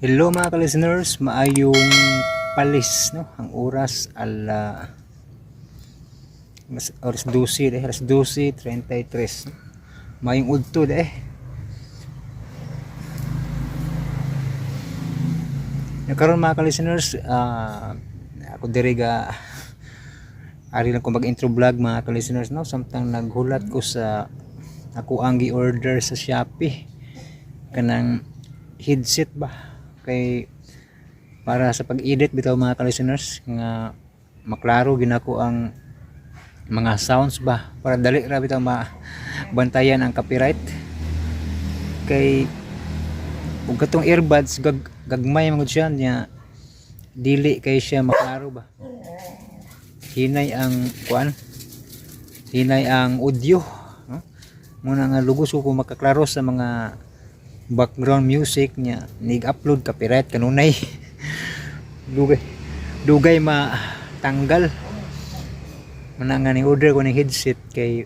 Hello, mga ka-listeners, maayong palis, no? Ang oras ala mas oras 12 eh, alas 12:33, no? Maayong udto eh. Nakaroon, mga ka-listeners, ako diri ga ari lang ko mag-intro vlog, mga ka-listeners, no? Samtang naghulat ko sa ako ang gi-order sa Shopee, kanang headset ba, kay para sa pag-edit bitaw, mga ka-listeners, nga maklaro ginako ang mga sounds ba, para dali ra bitaw mabantayan ang copyright, kay ug katong earbuds gagmay man gud siya niya, dili kay siya maklaro ba, hinay ang kuan, hinay ang audio, no? Muna nga lugos ko kung makaklaro sa mga background music niya, nig-upload, copyright kanunay, dugay dugay matanggal. Muna nga ni order ko ng headset, kay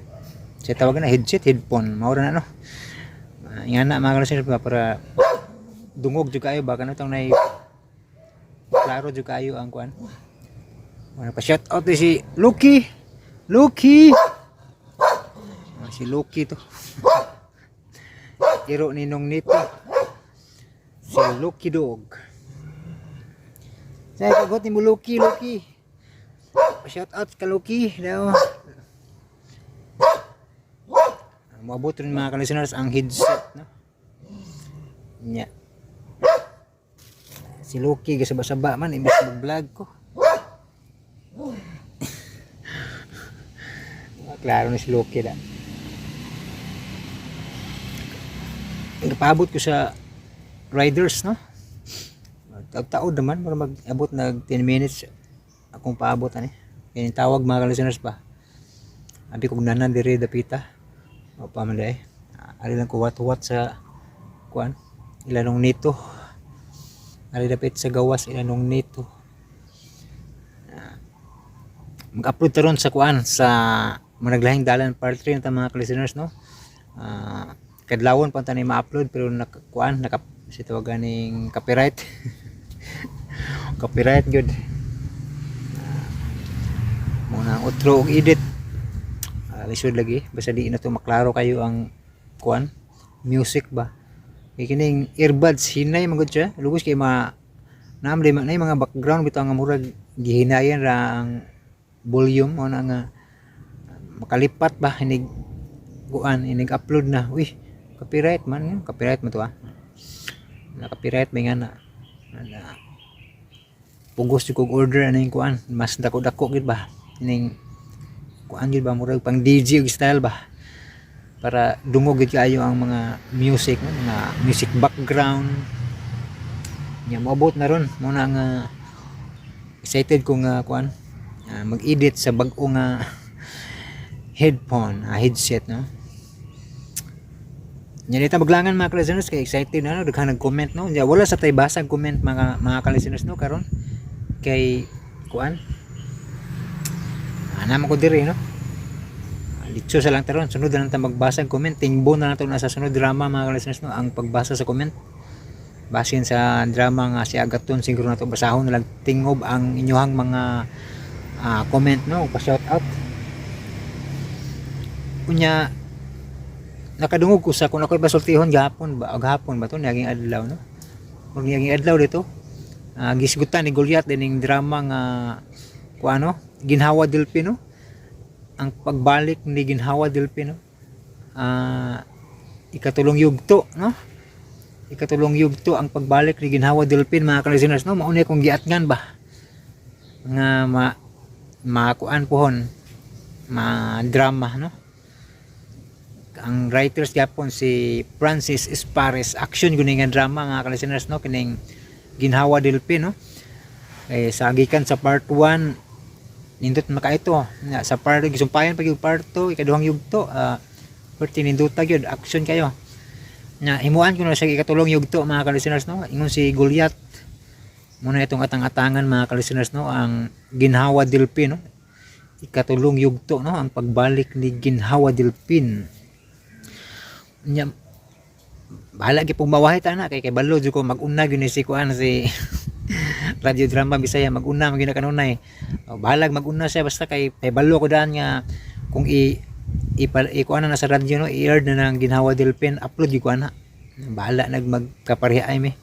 siya tawag na headset, headphone, mao ra na, no? Nga na, mga ka ba, para dungog jud kayo ba, kanang nay klaro jud kayo ang kuan. Wala pa, shout out si Loki. Loki. Ah, si Loki to. Iro ni nung nito. Si Loki dog. Say kagot ni mo, Loki, Loki. Shout out ka, Loki. Daw. Moabot rin, mga ka-listeners, ang headset, no. Nya. Si Loki gasaba-saba man imbes mag-vlog ko. Klaro na si Loki da. Nagpaabot ko sa riders, no? Tagtaod naman, mura mag-abot nag 10 minutes akong paabot ani. Kaya tawag, mga listeners ba. Abi kog nanan diri dapita. O pa man day. Ari lang ko wat-wat sa kuan. Ilanong nito. Ari dapit sa gawas ilanong nito. Mag-upload taron sa kuan, sa Managlahing Dalan part 3 na ta, mga listeners, no? Kadlawon pa ta ni ma-upload, pero naka kuan, naka si tawagan ning copyright. Copyright good. Muna ang outro og edit. Lisod lagi basta di na to maklaro kayo ang kuan, music ba. Kay kining earbuds hinay man gud siya, lugos kay ma naam di na mga background bitaw nga murag gihinayan ra ang volume mo na nga makalipat ba, inig kuan, inig upload na, uy, copyright man yun. Copyright mo to, ah, na copyright may nga na, na pugos jud kog order ano yung kuan, mas dako-dako gid ba, ining kuan gid ba, murag pang DJ og style ba, para dungog gid kaayo ang mga music, no? Mga music background nya. Moabot na ron mo na nga excited ko nga kuan, mag-edit sa bag-o nga headphone, headset, no? Nya dito maglangan, mga ka-listeners, kay excited na, no? Daghan nag-comment, no? Nya wala sa tay basag comment, mga ka-listeners, no, karon kay kuan, naman ko diri, no? Litso sa lang taron, sunod na lang ta magbasa og comment, tingbo na lang to na sa sunod drama, mga ka-listeners, no, ang pagbasa sa comment. Basin sa drama nga si Agaton siguro na to basahon na lang tingob ang inyuhang mga comment, no, pa shout out. Unya nakadungog ko sa kung ako'y basultihon gahapon ba, o gahapon ba to, niaging adlaw, no? Murag niaging adlaw dito, gisgutan ni Goliath dining drama nga kuan, no, Ginhawa Delpino, ang pagbalik ni Ginhawa Delpino, ikatulong yugto, no? Ikatulong yugto ang pagbalik ni Ginhawa Delpin, mga ka-listeners, no? Mauna kong giatngan ba nga ma makuan pohon, ma drama, no? Ang writers gyapon si Francis Espares. Action guni nga drama nga ka-listeners, no, kining Ginhawa Delpin, no? Eh, sa gikan sa part 1, nindot maka ito nga sa part, gisumpayan pa gyud part 2, ikaduhang yugto, perti nindota gyud, action kayo na. Himuan ko na siya ikatulong yugto, mga ka-listeners, no? Ingon si Goliath muna itong atang-atangan, mga ka-listeners, no, ang Ginhawa Delpin, no, ikatulong yugto, no, ang pagbalik ni Ginhawa Delpin nya. Bahala gyud pong mawahi ta na kay balo jud ko mag-una gyud ni si kuan si Radio Drama Bisaya, mag-una man gyud na kanunay. O, bahalag mag-una siya basta kay balo ko daan nga kung i ipa ikuan na sa radyo, no, i-air na ng Ginhawa Delpin, upload gyud ko ana. Bahala nag magkapareha ay mi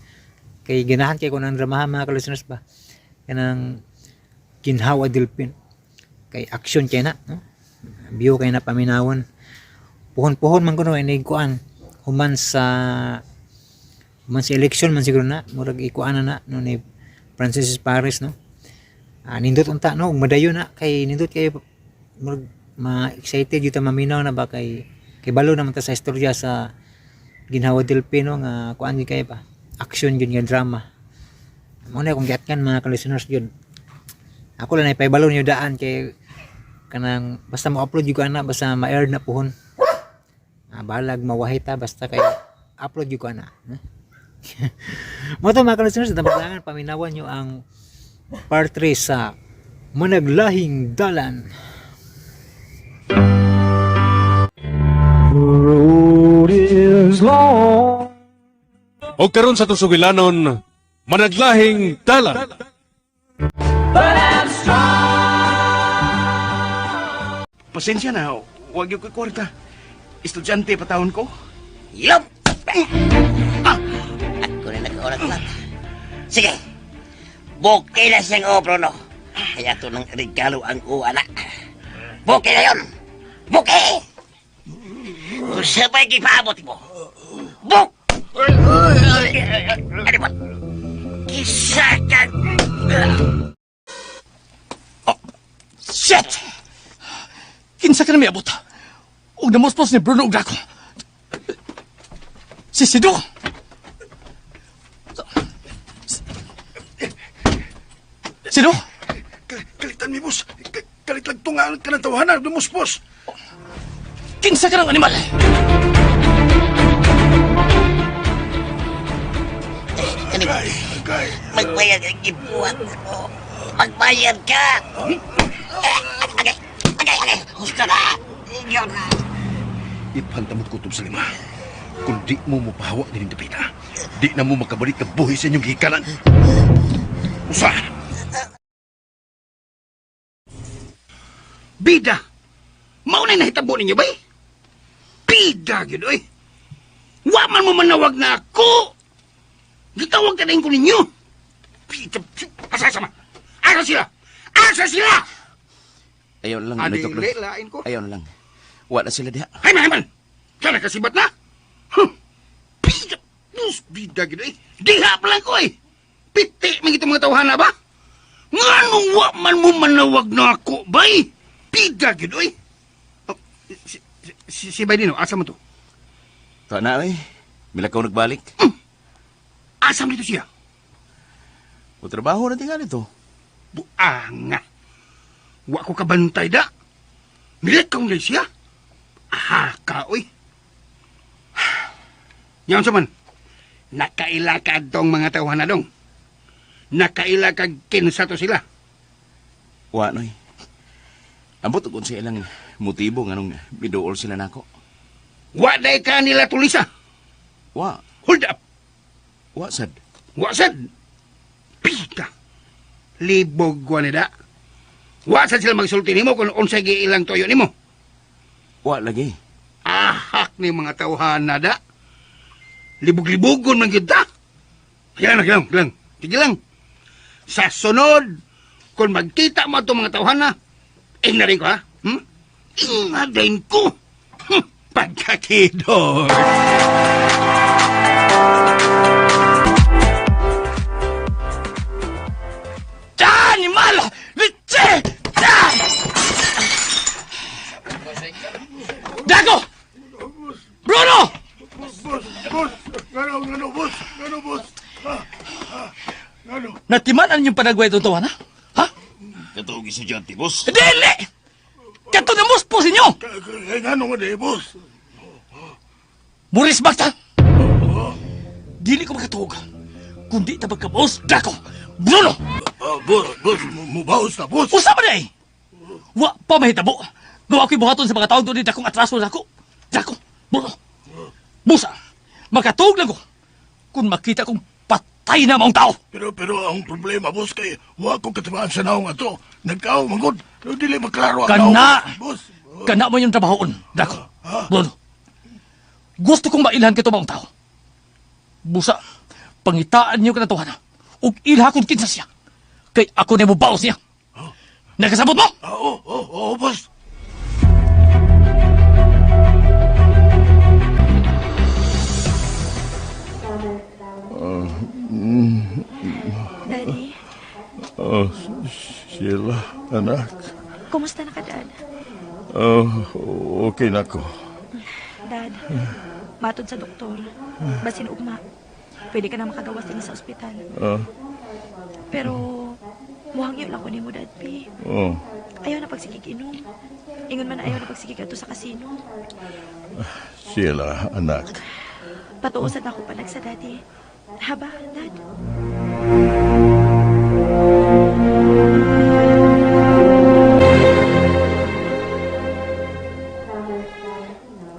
kay ganahan kay ko ng dramaha, mga ka-listeners ba, kanang Ginhawa Delpin kay action kay na, no? View kay na paminawon, puhon-puhon man kuno inig kuan human sa election man siguro na, murag ikuan na na no ni Francis Paris, no. Nindot unta, no, ug madayon na kay nindot kay murag ma-excited gyud ta maminaw na ba kay balo naman ta sa istorya sa Ginhawa Delpino nga kuan gyud kay ba, action gyud nga drama. Mo na akong giatkan, mga ka-listeners gyud. Ako lang ay paibalo niyo daan kay kanang basta mo-upload gyud ko ana, basta ma-air na puhon. Bahalag mawahita basta kay upload gyud ko ana. Mo to, mga ka-listeners, dapat paminawan nyo ang part 3 sa Managlahing Dalan. The road is long. O karon sa tusugilanon, Managlahing Dalan. Pasensya na, wag yung kwarta. Estudyante pa taon ko. Yup! Ah! Ako na nag-oras lang. Sige. Bukay na siyang obro, no? Kaya ito ng regalo ang uwa na. Bukay na yun! Bukay! Sabay gipaabot mo. Buk! Ano ba? Kisa ka! Shit! Kinsa ka na miabot? Og namuspos ni Bruno og dako. Si Sido! Sido? Kalitan mi, boss. Kalit lang tunga ka ng tawanan, dumuspos. Kinsa ka ng animal? Ano ba? Ay, agay. Magbayad ang gibuhat mo. Magbayad ka! Agay! Agay! Agay! Husto na! Yun na! Ipantamot kutob sa lima. Kung di mo mupahawa din dapita, di na mo makabalik ang buhi sa inyong gikanan. Usa! Bida! Mao na nahitabo ninyo, bay? Bida, gyud oy! Wa man mo manawag na ako! Gitawag ka ko ninyo! Bida! Asa sama? Asa sila? Asa sila? Ayaw na lang, Adi, Noy Tokloy. lain ko. Ayaw na lang. Wala sila diha. Ay, man, man! Sana kasibat na! Huh. Bida! Bus, bida, gyud oy! Diha pa lang ko, eh! Piti, man itong mga tawhana ba? Nganong wa man mo manawag na ako, bay? Bida, gyud oy! Oh, si Bay Dino, asa mo to? Ta na, oy. Milakaw nagbalik. Asa mo dito siya? O trabaho na tingali to. Buanga. Wa ko kabantay da. Nilakaw na siya. Aha ka, oy. Yan sa man. Nakaila ka dong mga tawhan na dong. Nakaila ka kinsa to sila. Wa, Noy. Ambot kung sa ilang motibo nganong miduol sila nako. Wa day ka nila tulisa. Wa. Hold up. Wa sad. Wa sad. Pita. Libog wa nila. Wa sad sila magsulti nimo kung unsay giilang toyo nimo. Wa lagi. Ahak ni mga tawhan na da. Libog-libogon man kita. Kaya lang, lang, lang. Sige lang. Sa sunod, kung magkita mo itong mga tawhan na, ingna rin ko, ha? Hmm? Ingna rin ko. Pagkakidor. Animal! Litsi! Dago! Bruno! Boss, boss, ngano, ngano, boss, ngano, boss. Ngano? Natiman ang inyong panagway itong tawana? Ha? Katong estudyante, boss. Dili! Kato na muspos inyo! Ngano nga di, boss? Muris bakta! Dili ko makatuog. Kundi ta magkabaos, Dako! Bruno! Boss, boss, mubaos na, boss. Usa man eh! Wa pa mahitabo! Gawa ko'y buhaton sa mga tao doon ni dakong atraso nako. Dako! Bruno! Busa! Makatuog lang ko kung makita kong patay na maong tao. Pero ang problema, boss, kay wa ko katibaan sa naong ato. Nagkao, magod. Pero dili maklaro ang Kana! naong. Boss, Kana mo yung trabahoon, Draco. Bruno. Gusto kong mailhan kito maong tao. Busa, pangitaan niyo kanatuhan. Ug ilha kung kinsa siya. Kay ako na mo baos niya. Nakasabot mo? Oo, boss. Daddy, Oh, Sheila, anak. kumusta na ka, Dad? Oh, okay na ko. Dad, matod sa doktor. Basin ugma. Pwede ka na makagawas din sa ospital. Pero, muhangyo lang ko nimo, Dad, P. Oh. Ayaw na pagsigig inom. Ingon man na ayaw na pagsigig ato sa kasino. Sheila, anak. Patuosan ako palag sa daddy. Haba, Dad?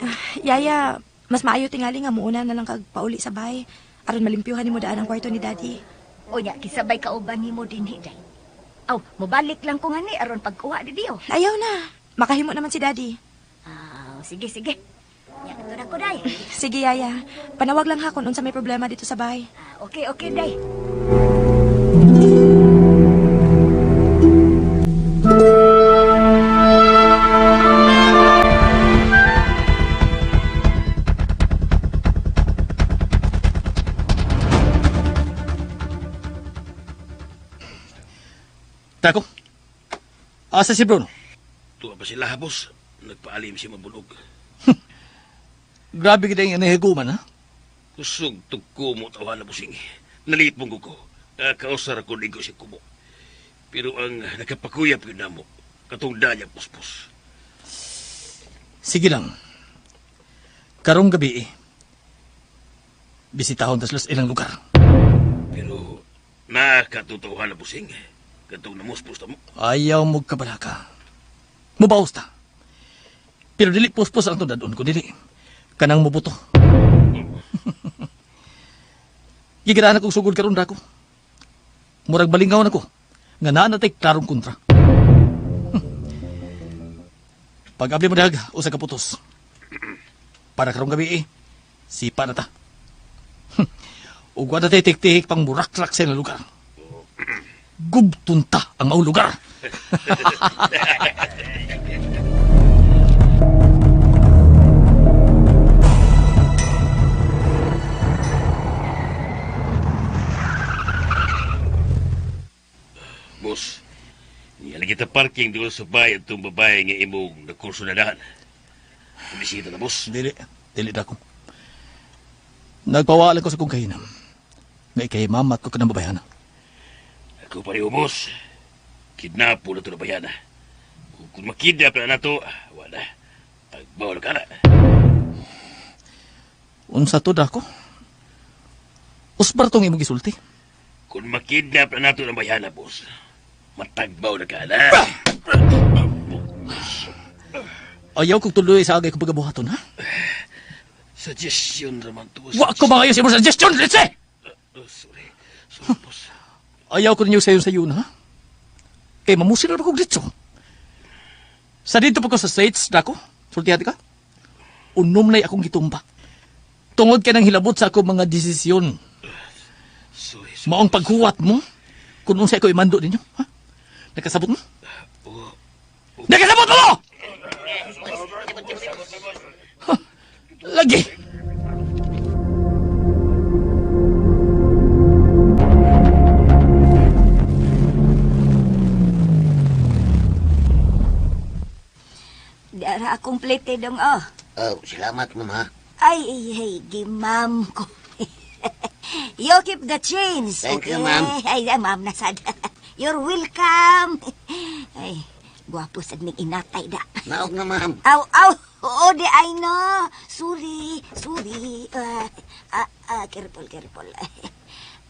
Ah, Yaya, mas maayo tingali nga muuna na lang kag pauli sa bahay. Aron malimpyuhan nimo daan ang kwarto ni Daddy. Unya, kisabay kauban nimo dinhi, day. Aw, mobalik lang ko ngani aron pagkuha di diyo. Ayaw na. Makahimo naman si Daddy. Aw, sige, sige. Nya, kato na ko, day. Sige, Yaya. Panawag lang ha kung unsa may problema dito sa bahay. Ah, okay, okay, day. Draco, asa si Bruno? Tuwa pa sila, boss. Nagpaalim siya mabunog. Grabe kita yung inahiguman, ha? Kusog tugko mo tawa na busing. Nalit mong ko. Kausar ko ligo siya kumo. Pero ang nakapakuyap yun na mo, katong danya puspos. Sige lang. Karong gabi, eh, bisitahon ta sila sa ilang lugar. Pero nakatutuhan na busing. Katong namuspos na mo. Ayaw mo kabalaka. Mubaos ta. Pero dili puspos ang tundadon ko, dili. Kanang mubuto. Gigiraan akong sugod karon dako. Murag balingaw na ko. Nga naa na tay klarong kontra. Pag abli mo dag, usa ka putos. Para karong gabi eh, sipa na ta. Ug wa na tay tik-tik pang muraklak sa ilang lugar. Gubtunta ang maong lugar. Boss, niya lagi ta parking doon sa bahay at itong babae nga imong nakurso na dahan. Bisita na, boss. Dili, dili na ako. Nagpawala ko sa kong kahinam. Nga ikay mamat ko kanang babayana. Ako pareho, boss. Kidnapo na ito na bayana. Kung makidnap na nato, wala. Tagbawal ka na. Unsa to dako? Usbar tong imong gisulti. Kung makidnap na nato ng bayana, boss, matagbaw na ka na. Ayaw kong tuloy sa agay kong pagabuhaton, ha? Suggestion raman to. Wa ko mga sa imong suggestion, Litse! Oh, sorry. Sorry, boss. Ayaw ko ninyo sayon sa yun, ha? Kay mamusil na kong ditso. Sa dito pa ko sa States, dako, sultihan ka? Unom na'y akong gitumba. Tungod ka ng hilabot sa akong mga desisyon. Sorry, sorry. Maong paghuwat mo, kung unsay ko imando ninyo, ha? Nakasabot mo? Nakasabot mo! Ha, lagi! Dara akong plate dong, oh. Oh, salamat, ma'am, ha? Ay, ay, ay, gi-ma'am ko. You keep the change. Thank okay? you, ma'am. Ay, ay, ma'am, nasad. You're welcome. Ay, gwapo sad ning inatay da. Naog na, ma'am. Aw, aw, oo, di ay no. Sorry, sorry. Careful, careful.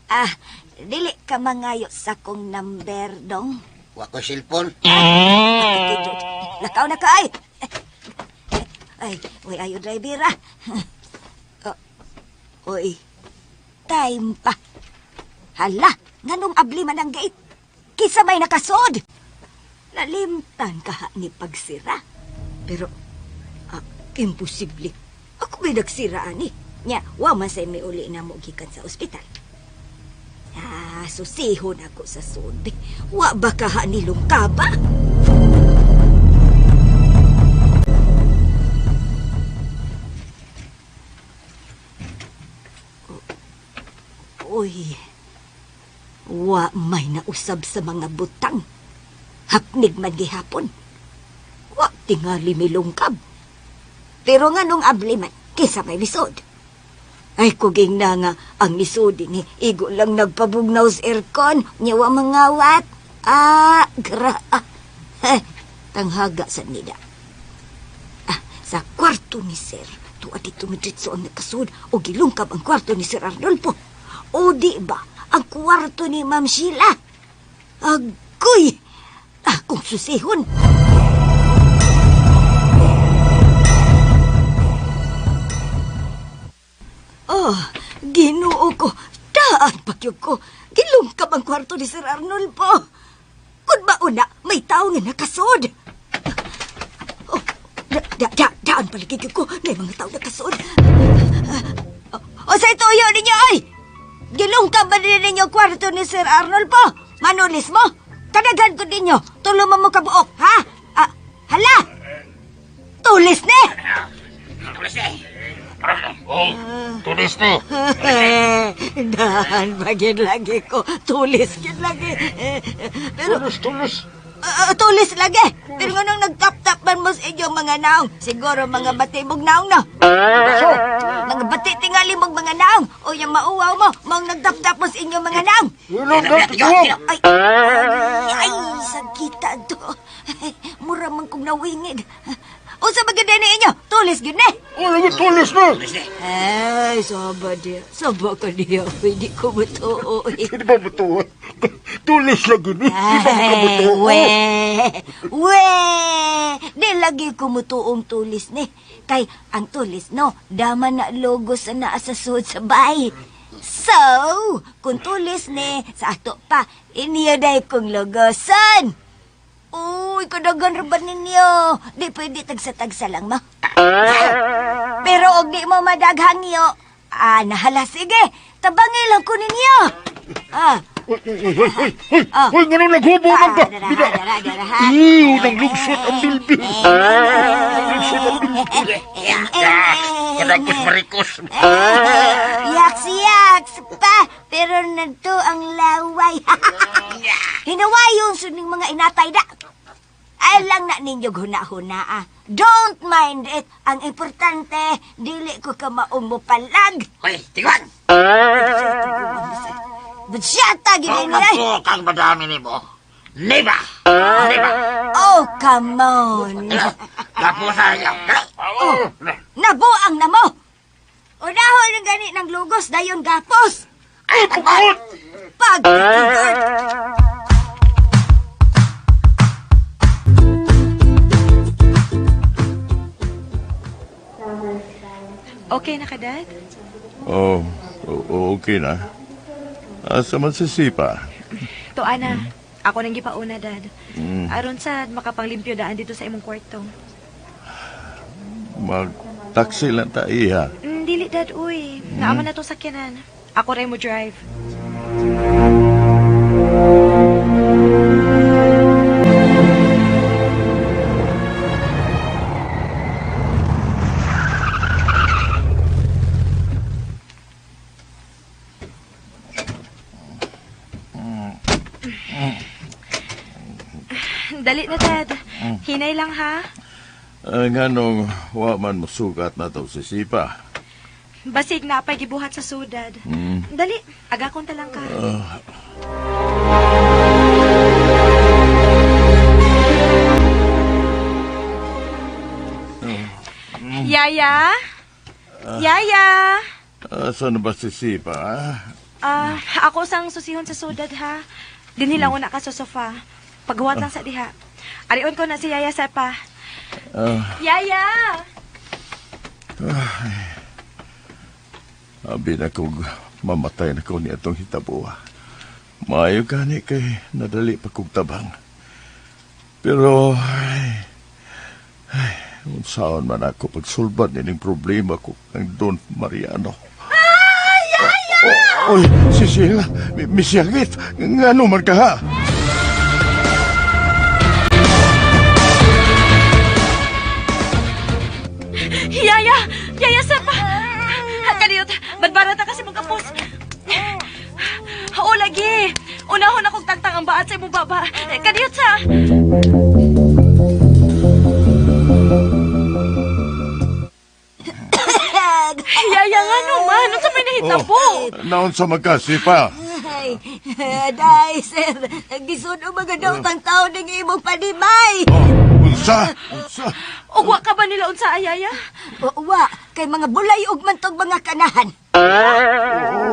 Ah, dili ka mangayo sa kong number, dong. Wa ko cellphone. Lakaw na ka, ay. Ay, uy, ayo driver, ah. Oh. Oy, time pa. Hala, nganong abli man ang gate? Kisa may nakasod. Nalimtan ka ni pagsira. Pero, imposible. Ako may nagsira ani. Nya, wa man say may uli na mo gikan sa ospital. Ah, susihon ako sa sud. Wa ba ka ha nilong ka ba? Uy, wa may nausab sa mga butang. Hapnig man gihapon. Wa tingali milungkab. Pero nga nung abli man, kisa may lisod. Ay, kuging na nga, ang lisod ni igo lang nagpabugnaw sa aircon, niya wa mangawat. Ah, gra. Eh, tanghaga sa nida. Ah, sa kwarto ni Sir, tuwa dito midritso ang nakasud o gilungkab ang kwarto ni Sir Arnolfo. O di ba, ang kwarto ni Ma'am Sheila? Agoy! Akong susihon. Oh, Ginoo ko. Daan pagyog ko. Gilungkab ang kwarto ni Sir Arnolfo. Kun mauna, may tao nga nakasod. Oh, daan palagi ko. May mga tao nakasod. O sa tuyo ninyo, ay! Gilungkab ba din ninyo kwarto ni Sir Arnolfo? Manulis mo? Kadaghan ko ninyo. Tulo mo kabuok, ha? Ah, hala! Tulis ni! Tulis eh. Oh, tulis ni. Dahan bagin lagi ko. Tulis gid lagi. Pero Tulis, tulis. Tulis lagi. Pero nga nung nagtap-tap man mo sa inyong mga naong, siguro mga batibog naong no. Mga bati tingali mong mga naong. O yung mauwaw mo, mong nagtap-tap mo sa inyong mga naong. Ay, ay, sakita to. Mura man kong nawingid. Unsa ba gyud ni inyo? Tulis gyud ni. Oh, tulis na. Ay, saba diya. Saba ka diya. Hindi ko matuo. Hindi ba matuo? Tulis lagi ni. Hindi ba Ay, makamutuo? we. We. Di lagi ko mutuong tulis ni. Kay ang tulis no, dama na logo sa naa sa sud sa bay. So, kung tulis ni, sa ato pa, iniyo day kong logosan. Uy, kadagan ra ba ninyo? Di pwede tagsa-tagsa lang mo. Pero og di mo madaghang iyo, nahala sige, tabangi lang ko ninyo. Ah, Uy, uy, uy, uy, uy, Ah. uy, nga nung naghubo man ka. Dara, dara, dara, ha? Iw, nang lugsot ang bilbil. Lugsot ang bilbil. Kadagos marikos. Yaks, yaks pa, pero nanto ang laway. Hinawayon suning mga inatay da. Ay lang na ninyo huna-huna ah. Don't mind it. Ang importante, dili ko kamaong mo palag. Hoy, tigwan! Busyata, gini niya. Ang kang madami ni mo. Neba! Neba! Oh, come on. Lapusan niyo. Oh, nabuang na mo. Unahon ng gani ng lugos, dayon gapos. Ay, pukot! Pag Okay na ka, Dad? Oh, okay na. Asa man si Sipa? To, ana. Ako nang gipauna, Dad. Aron sad makapanglimpyo daan dito sa imong kwarto. Mag-taxi lang ta, iha. Dili, Dad, uy. Naaman na tong sakyanan. Ako rin mo drive. Dali na, Dad. Hinay lang, ha? Nganong wa man musukat na to si Sipa. Basig na pa'y gibuhat sa sudad. Dali, agakon ta lang ka. Yaya? Yaya? Asa na ba si Sipa? Ah, ako sang susihon sa sudad, ha? Dinhi lang una ka sa sofa. Paghuwat lang sa diha. Arion ko na si Yaya sa pa. Yaya! Abi na kog mamatay na ko ni atong hitabuha. Maayo gani kay nadali pa kog tabang. Pero, ay, ay, unsaon man ako pagsulbad nining problema ko ang Don Mariano. Ay, ay, ay! Oy, si Sheila, misiyagit. Ngano man ka ha? Yaya! Yaya, sir pa! Kaniyot, badbaran ta kasi mong kapos. Oo, lagi. Unahon akong tangtang ang baat sa imong baba. Kaniyot sa... Yaya nga naman. Ano sa may nahitabo? Naon sa magkasipa? Ay, day, sir. Gisuno mga daw tang taon ng imong panimay. Oh, unsa? Unsa? Ugwa ka ba nila unsa, Yaya? Uwa, kay mga bulayog man tong mga kanahan.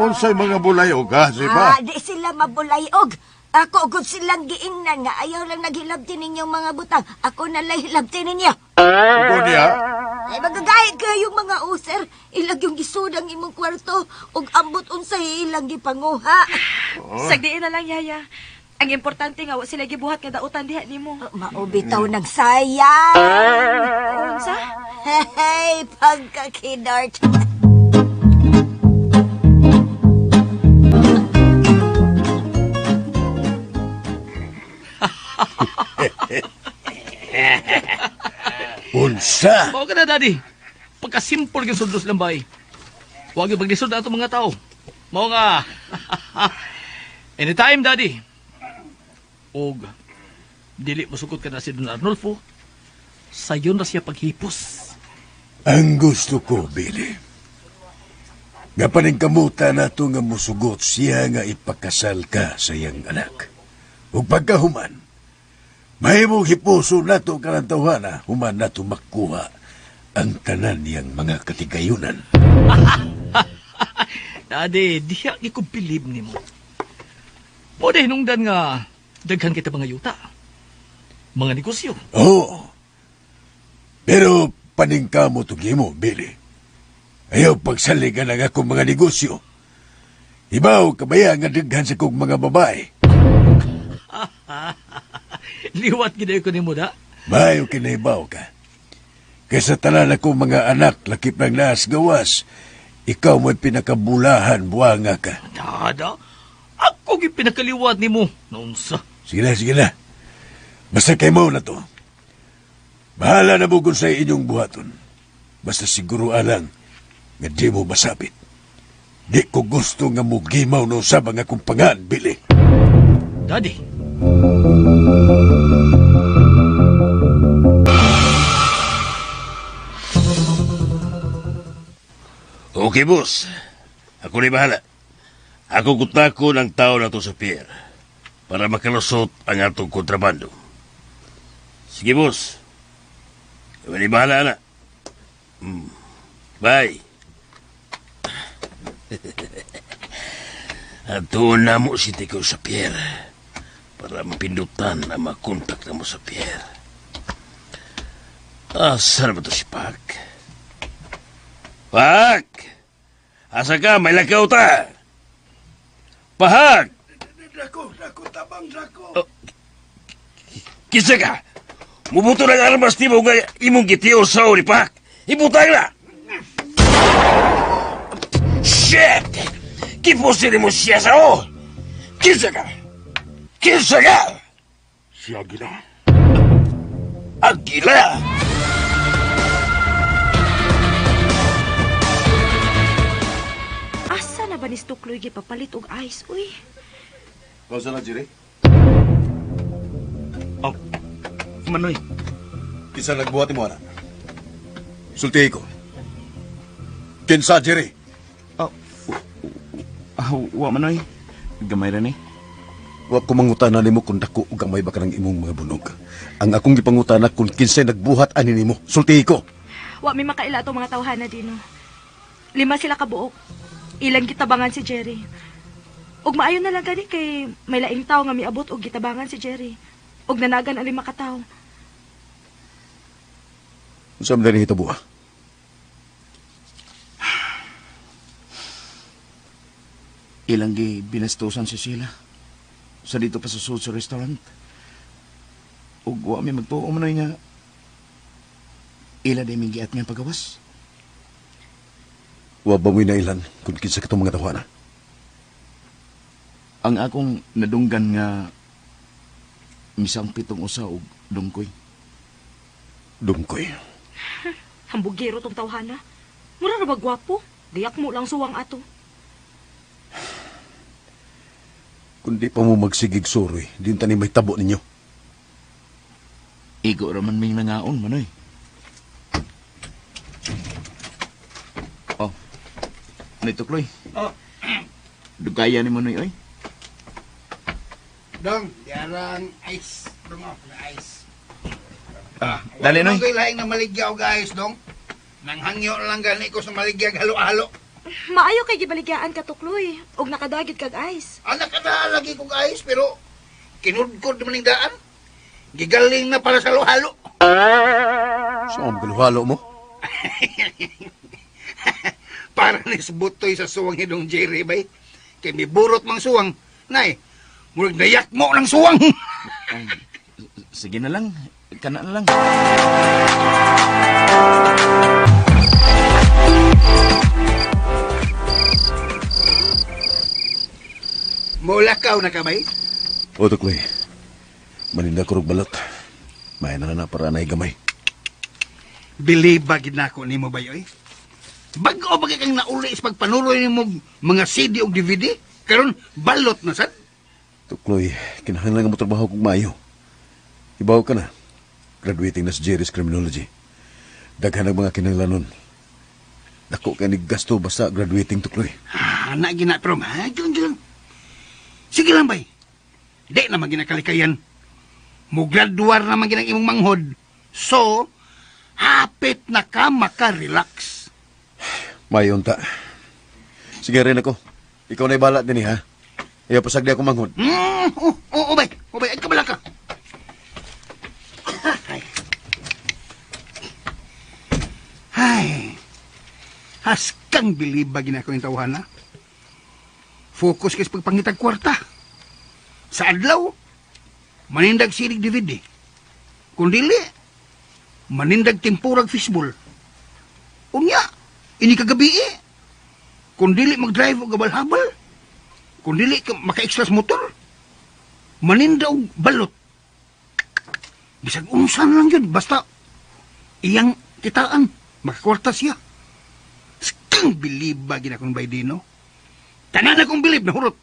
Unsay mga bulayog ha, sipa? Ah, di sila mabulayog. Ako gud silang giingnan nga ayaw lang naghilabti ninyong mga butang. Ako na lang hilabti ninyo. Ugo niya? Ay, magagayad kayo yung mga user. Ilag yung gisudang imong kwarto ug ambot unsay ilang gipanguha. Sagdiin na lang, Yaya. Ang importante nga, wa sila gibuhat nga dautan diha nimo. Maubitaw ng sayang. Unsa? Hey, pagkakidart. Unsa? Mao ka na, Daddy. Pagkasimple yung sundros lang bay. Huwag yung paglisod na itong mga tao. Mao nga. Anytime, Daddy. Og, dili masukot ka na si Don Arnolfo. Sayon na siya paghipos. Ang gusto ko, Billy. Nga paningkamuta na to nga musugot siya nga ipakasal ka sa iyang anak. Ug pagkahuman, mahimong hipuso nato kanang tawhana, human nato makuha ang tanan niyang mga katigayunan. Daddy, diha ko believe nimo. Mo nungdan nga daghan kita mga yuta. Mga negosyo. Oo. Pero paningkamot og imo, Billy. Ayaw pagsaligan ang akong mga negosyo. Ibaw kabaya nga daghan sa kong mga babae. Liwat gid ko nimo da. Maayo kinahibaw ka. Kaysa tanan akong mga anak, lakip ng naas gawas, ikaw mo'y pinakabulahan, buwanga ka. Dada, ako gi pinakaliwat nimo. Naunsa? Sige na, sige na. Basta kay mo na to. Bahala na mo kung sa inyong buhaton. Basta siguro alang nga di mo masabit. Di ko gusto nga mugimaw no usab ang akong pangan, Billy. Daddy. Okay, boss. Ako ni bahala. Ako kutako ng tao na to sa pier para makalusot ang atong kontrabando. Sige, boss. Ikaw ni bahala na. Bye. Atuon na mo si Tiko sa pier para mapindutan na makontak na mo sa pier. Asa na ba to si Pak? Pak! Asa ka? May lakaw ta! Pahak! Dako, dako, tabang, dako. Oh, kinsa ka? Mubuto ng armas nimo nga imong gitiyo sa ni Pak. Ibutang na! Shit! Kipusin mo siya sa o! Kinsa ka? Kinsa ka? Si Aguila. Aguila! Asa na ba ni Stukloy gipapalit og ice, uy? Kausa na, Jerry? Oh, Manoy. Kinsa nagbuhat mo, ana? Sultihi ko. Kinsa, Jerry? Oh, wa Manoy. Gamay ra ni. Wa ko mangutana nimo kung dako o gamay ba ka ng imong mga bunog. Ang akong gipangutana kung kinsay nagbuhat ani nimo. Sultihi ko. Wa may makaila atong mga tawhana dino. 5 sila kabuok. Ilang gitabangan si Jerry. Ug maayo na lang gani kay may laing tawo nga miabot og gitabangan si Jerry. Ug nanagan ang 5 ka tawo. Unsa man diri hitabo? Ilang gi binastusan si Sheila sa dito pa sa sud sa restaurant. Ug wa mi magtuo, Manoy, nga ila di mi giat nga pagawas. Wa ba mo'y nailan kung kinsa katong mga tawhana? Ang akong nadunggan nga misang pitong usa og dungkoy. Dungkoy. Hambugero tong tawhana. Mura ra ba gwapo? Gayak mo lang suwang ato. Kung di pa mo magsigig suroy, di tani may tabo ninyo. Igo ra man ming nangaon, Manoy. Oh. Ano tukloy? Oh. Dugaya ni Manoy oy. Dong, yarang ice. Dong, oh, na ice. Ah, dali, Noy. Wala laing na maligya og ice, dong. Nanghangyo lang gani ko sa maligyag halo-halo. Maayo kay gibaligyaan ka, tukloy. Og nakadagit kag ice. Anak ka na lagi kong ice, pero kinudkod naman yung daan. Gigaling na para sa halo-halo. Saan halo mo? Para ni butoy sa suwang hidong Jerry, bay. Kay may burot mang suwang. Nay, murag nayak mo ng suwang. Ay, sige na lang. Kana na lang. Mulakaw na ka, bay? O, tukloy. Maninda ko balot. May na na para anay gamay. Believe ba gid nako nimo bay oy? Bag-o ba kang nauli sa pagpanuloy nimo mga CD ug DVD? Karon balot na sad. Tukloy, kinahanglan nga mo trabaho kog maayo. Ibaw ka na. Graduating na sa Jerry's Criminology. Daghan ang mga kinahanglanon. Dako kay ni gasto basta graduating, tukloy. Ah, na gina pero mahagyon lang. Sige lang bay. Di na maginakalikayan. Mo graduar na man ginang imong manghod. So, hapit na ka maka-relax. Mayon ta. Sige rin ako. Ikaw na ibala din ha. Ayaw pasagdi ako manghod. Oh, bay. Oh, bay, ay kabala ka. Ay. Ay. Haskang bilib ba ginako yung tawhana? Focus kay sa pagpangitag kwarta. Sa adlaw, manindag sirig DVD. Kung dili, manindag tempurag fishball. Unya, ini kagabi eh. Kung dili mag-drive og habal-habal, kung dili ka maka-extra sa motor, maninda og balot. Bisag unsan lang yun, basta iyang kitaan, makakwarta siya. Skang bilib ba ginakong bay dino? Tanan akong bilib na hurot.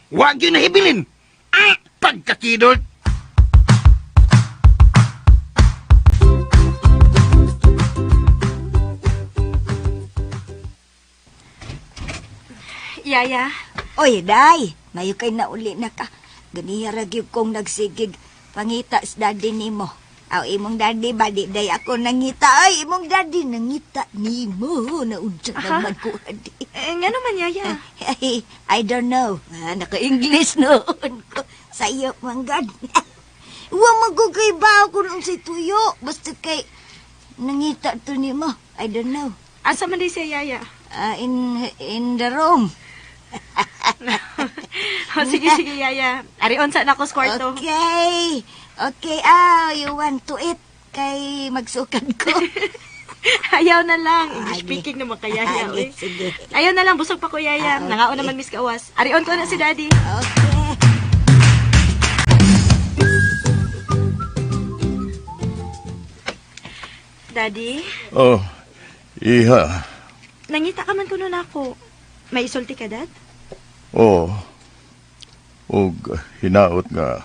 Wag yun nahibilin. Ah, pagkakidot. Yaya, Oy, day, mayo kay nauli na ka. Ganiya ra gyud kong nagsigig pangita sa daddy nimo. Aw, imong daddy ba di day ako nangita. Ay, imong daddy nangita nimo. Naunsa naman ko adi. Eh, nga naman, Yaya. Ay, I don't know. Ah, naka-English noon ko. Sa iyo, manggad. Wa man ko kay ba ako nung si tuyo. Basta kay nangita to nimo. I don't know. Asa man di siya, Yaya? Ah, in the room. Oh, sige, sige, Yaya. Ari-on sa na ako sa kwarto. Okay. Okay, you want to eat? Kay magsukad ko. Ayaw na lang. English Agi. speaking naman kay Yaya. Agi, Oy. sige. Ayaw na lang. Busog pa ko, Yaya. Ah, okay. Nangaon naman, Miss Kawas. Ari-on ko na si Daddy. Okay. Daddy, Oh, iha. nangita ka man kuno nako. May isulti ka, Dad? Oh. Og hinaot nga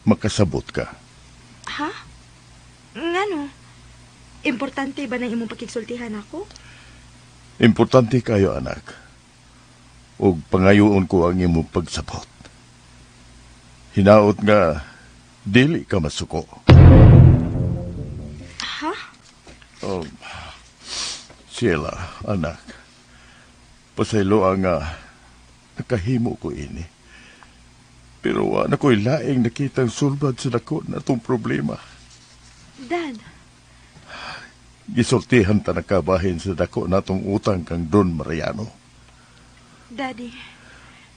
makasabot ka. Ha? Ngano? Importante ba na imong pakigsultihan ako? Importante kayo, anak. Og pangayoon ko ang imong pagsabot. Hinaot nga dili ka masuko. Ha? Oh, Sheila, anak. Pasaylo ang nakahimo ko ini. Pero wa na ko'y laing nakitang sulbad sa dako na itong problema. Dad, Gisultihan ta nakabahin sa dako natong utang kang Don Mariano. Daddy.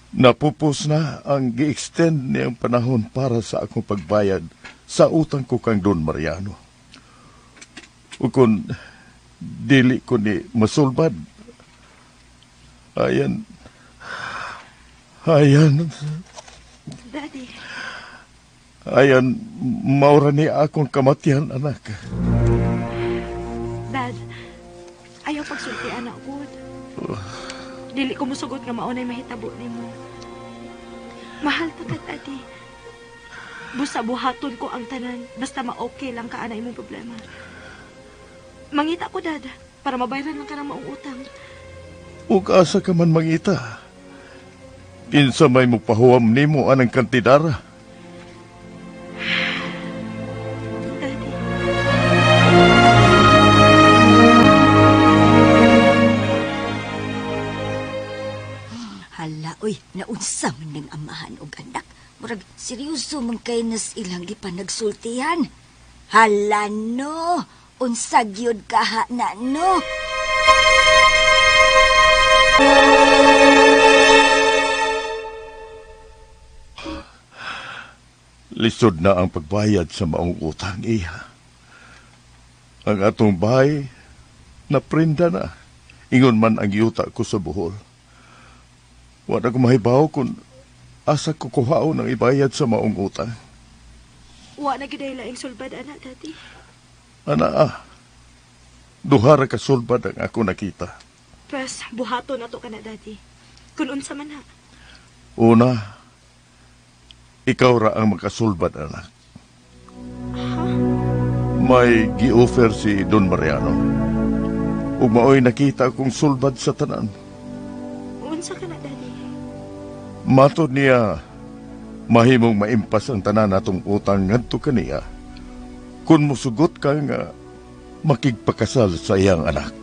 Napupos na ang gi-extend niyang panahon para sa akong pagbayad sa utang ko kang Don Mariano. O kung dili ko ni masulbad, ayan, ayan, Daddy, ayan, maura ni akong kamatian, anak. Dad, ayaw pagsulti anak ko. Dili ko musugot nga maunay mahitabo nimo. Mahal ta ka, Daddy. Busa buhaton ko ang tanan, basta ma-okay lang ka ana imong problema. Mangita ko, Dad, para mabayran lang ka ng maong utang. Ug asa ka man mangita. Kinsa may mupahuwam nimo anang kantidara. Daddy. Hala, uy, naunsa man ng amahan og anak. Murag seryoso man kay nas ilang gipanagsultihan. Hala no, unsa gyud kaha na no. Lisod na ang pagbayad sa maong utang, iha. Ang atong bahay, naprinda na. Ingon man ang yuta ko sa Bohol. Wala ko mahibaw kung asa ko kuhaon ang ibayad sa maong utang. Wa na gyud ay laing sulbad ana, Daddy. Ana, duha ra ka sulbad ang ako nakita. Pres, buhaton na to ka na, Daddy. Kun unsa man ha. Una, ikaw ra ang makasulbad, anak. Ha? May gi-offer si Don Mariano. Ug maoy nakita akong sulbad sa tanan. Unsa ka na, Daddy? Matod niya, mahimong maimpas ang tanan natong utang ngadto kaniya. Kung musugot ka nga makigpakasal sa iyang anak.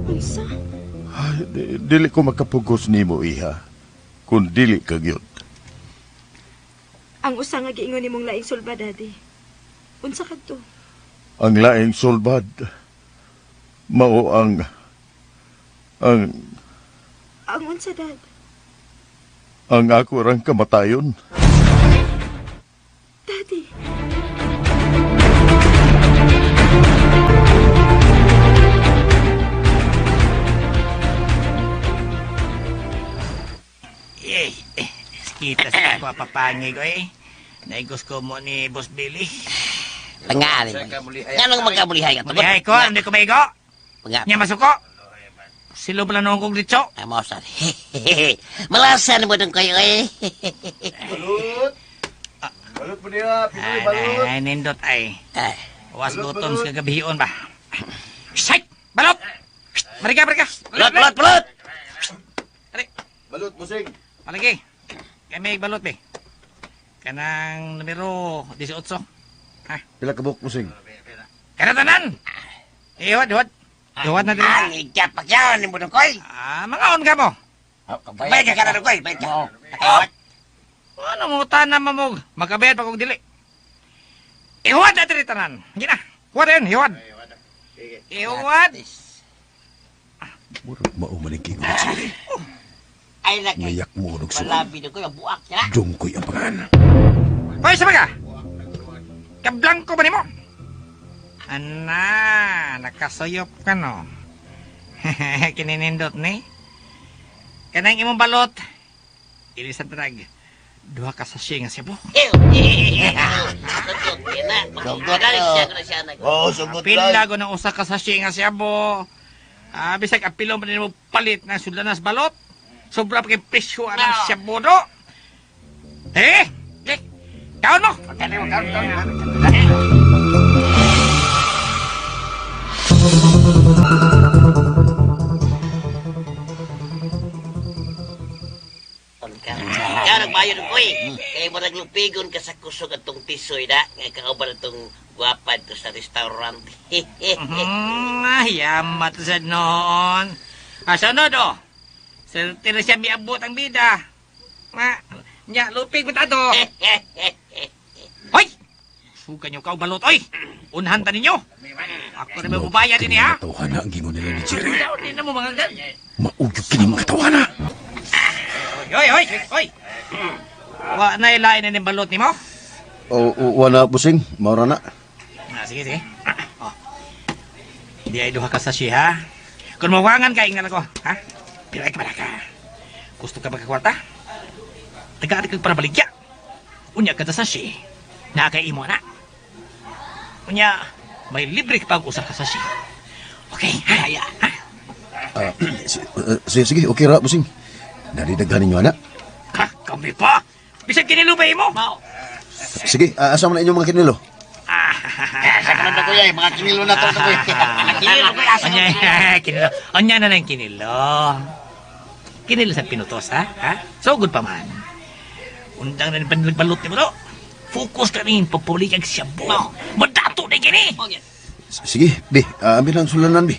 Unsa? Ay, dili ko makapugos nimo, iha. Kung dili ka gyud. Ang usa nga giingon nimong laing sulbad, Daddy. Unsa kadto? Ang laing sulbad mao ang ang Ang unsa, Dad? Ang ako rang kamatayon. Daddy. Eh, kita sa ako papangig ko eh. Naigos ko mo ni Boss Billy. Pangalan mo. Nga nang magkamulihay ka? Mulihay ko, hindi ko maigo. Panga. Nya masuko. Silo pala noong kong litso. Ay, mo sa. Malasan mo dong kayo eh. Balot! Balot mo niya, Pinoy, Ay, ay, nindot ay. Ay, Was gutom sa kagabihion ba? Psych! Balot! Marika, marika! Balot, balot, balot! Ari, Balot, busing. palagi. Kami balot be. Kanang numero 18. Pila ka buok, busing? Kana tanan! Iwad, iwad. Iwad na din. Ang igapak yan ni mo dong koy. Ah, mangaon ka mo. Bayad ka ka na dong koy, bayad ka. Oh. Ano mo tanan mamog? Magkabayad pa kong dili. Iwad na diri tanan. Hindi na. Iwad yun, iwad. Iwad. Murag mao man ang kingon sili. Ay, laki. Ngayak mo og suon. Malabi dong koy, mabuak siya. Jungkoy ang pangan. Hoy, sama ka. Kablangko ba nimo? Ana, nakasuyop ka no. Kininindot ni. Kanang imong balot. Ilisan drag. Duha ka sa nga sebo. Sugot na. Oo, sugot Pila ko ng usa ka sachet nga sebo. Ah, bisag apilo man nimo palit ng sudlanas balot. Sobra pa kay presyo anang sebo do. Eh, eh, kaon mo. Kaon, kaon, kaon. Ikaw nagbayad ko eh. Kaya mo naglupigon ka sa kusog atong tisoy na. Nga kauban atong gwapad to sa restaurant. Yamat sa noon. Ah, sunod oh. Sa tira siya miabot ang bida. Ma, nya, lupig mo tato. Hoy! Suga niyo ka balot, oy! Unhan ta ninyo! Ako na may bubayad din ha! Tawhana ang gingon nila ni Jerry. Hindi na mo mga gan. Maugyog kini mga tawhana. Oy, oy, oy. Wa na ilain na ning balot nimo? O, wala, busing. Maura na. Ah, sige, sige. Oh. Di ay duha ka sa siya, ha? Kung mawangan ka, ingnan ako, ha? Pero ay ka. Gusto ka magkakwarta? Tagaan kag para baligya. Unya ka ta sa siya. Naa kay imo na. Unya, may libre ka pag usa ka sa siya. Okay, ha? Ya, ha? Ah, sige, sige, okay ra, busing. Naridaghan ninyo, anak. Ha, kami pa! Bisag kinilubay mo! Sige, asa man na inyong mga kinilo? Sa kanon na kuya, mga kinilo na to kuya. Kinilo kuya. Anya, kinilo. Anya na lang kinilo. Kinilo sa pinutos, ha? Ha? So good pa man. Undang na ni balot ni mo to. Focus ka rin, papulig ang siyabo. Madato na kini! Sige, bi, ambil lang sulanan, bi.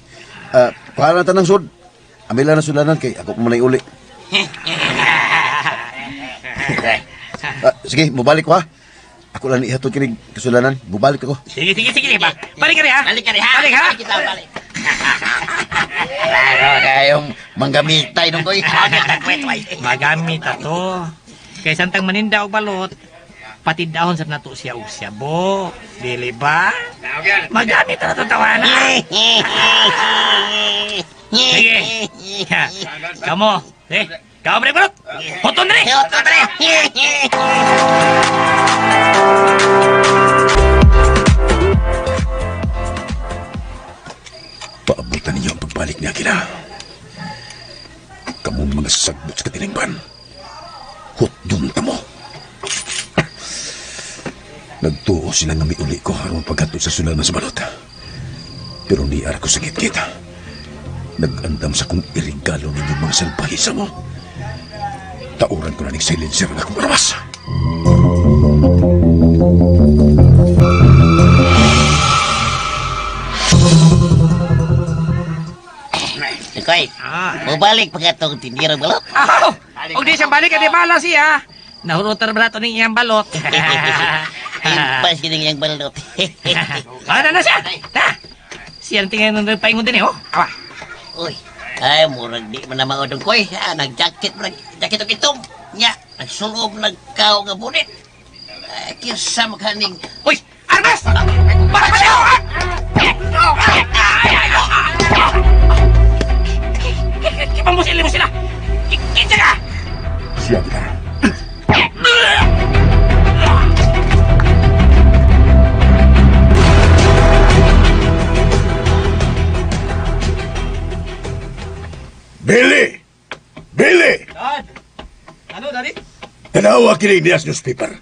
Kuha na tanang sud. Ambil lang ang sulanan kay ako pa man ay uli. Sige, mubalik ko ha. Ako lang ihatod kinig kasulanan. Mubalik ako. Sige, sige, sige. Ba? Balik ka rin, ha? Balik ka rin, ha? Balik, ha? Kita, balik. Klaro kayong manggamitay nung koy. Magamit ato. Kay santang maninda og balot, pati dahon sa nato siya og siyabo. Dili ba? Magamit na to tawanan. Sige. Ha, Kamo. Eh, kamo bre balot. Hoton diri. Hoton diri. Paabutan ninyo ang pagbalik ni Aguila. Kamong mga sagbot sa katilingban. Hutdun ta mo. Nagtuo sila nga miuli ko aron paghatod sa sulanan sa balot. Pero niar ko sa ngitngit. Nag-andam sa kong irigalo ninyo mga salbahe sa mo. Tauran ko na ning silencer ang akong armas. Koy, mubalik pa ka tong tindira balot. Aw! Og di siya balik, di bala siya. Nahurutan ba nato ning iyang balot? Impas kining iyang balot. Ano na siya? Na! Siya ang tingin ng paingon din eh, oh. Awa. Uy, ay murag di man na maodong koy. Ah, nag-jacket, nag jacket og itom. Nya, nagsulob nagkaw nga bunit. Ay, kinsa makaning. Uy, armas! Para pa siya! Kipamusil mo sila! Kinsa ka! Siya kita. Billy! Billy! Dad! Ano, Daddy? Tanawa kining niyas newspaper.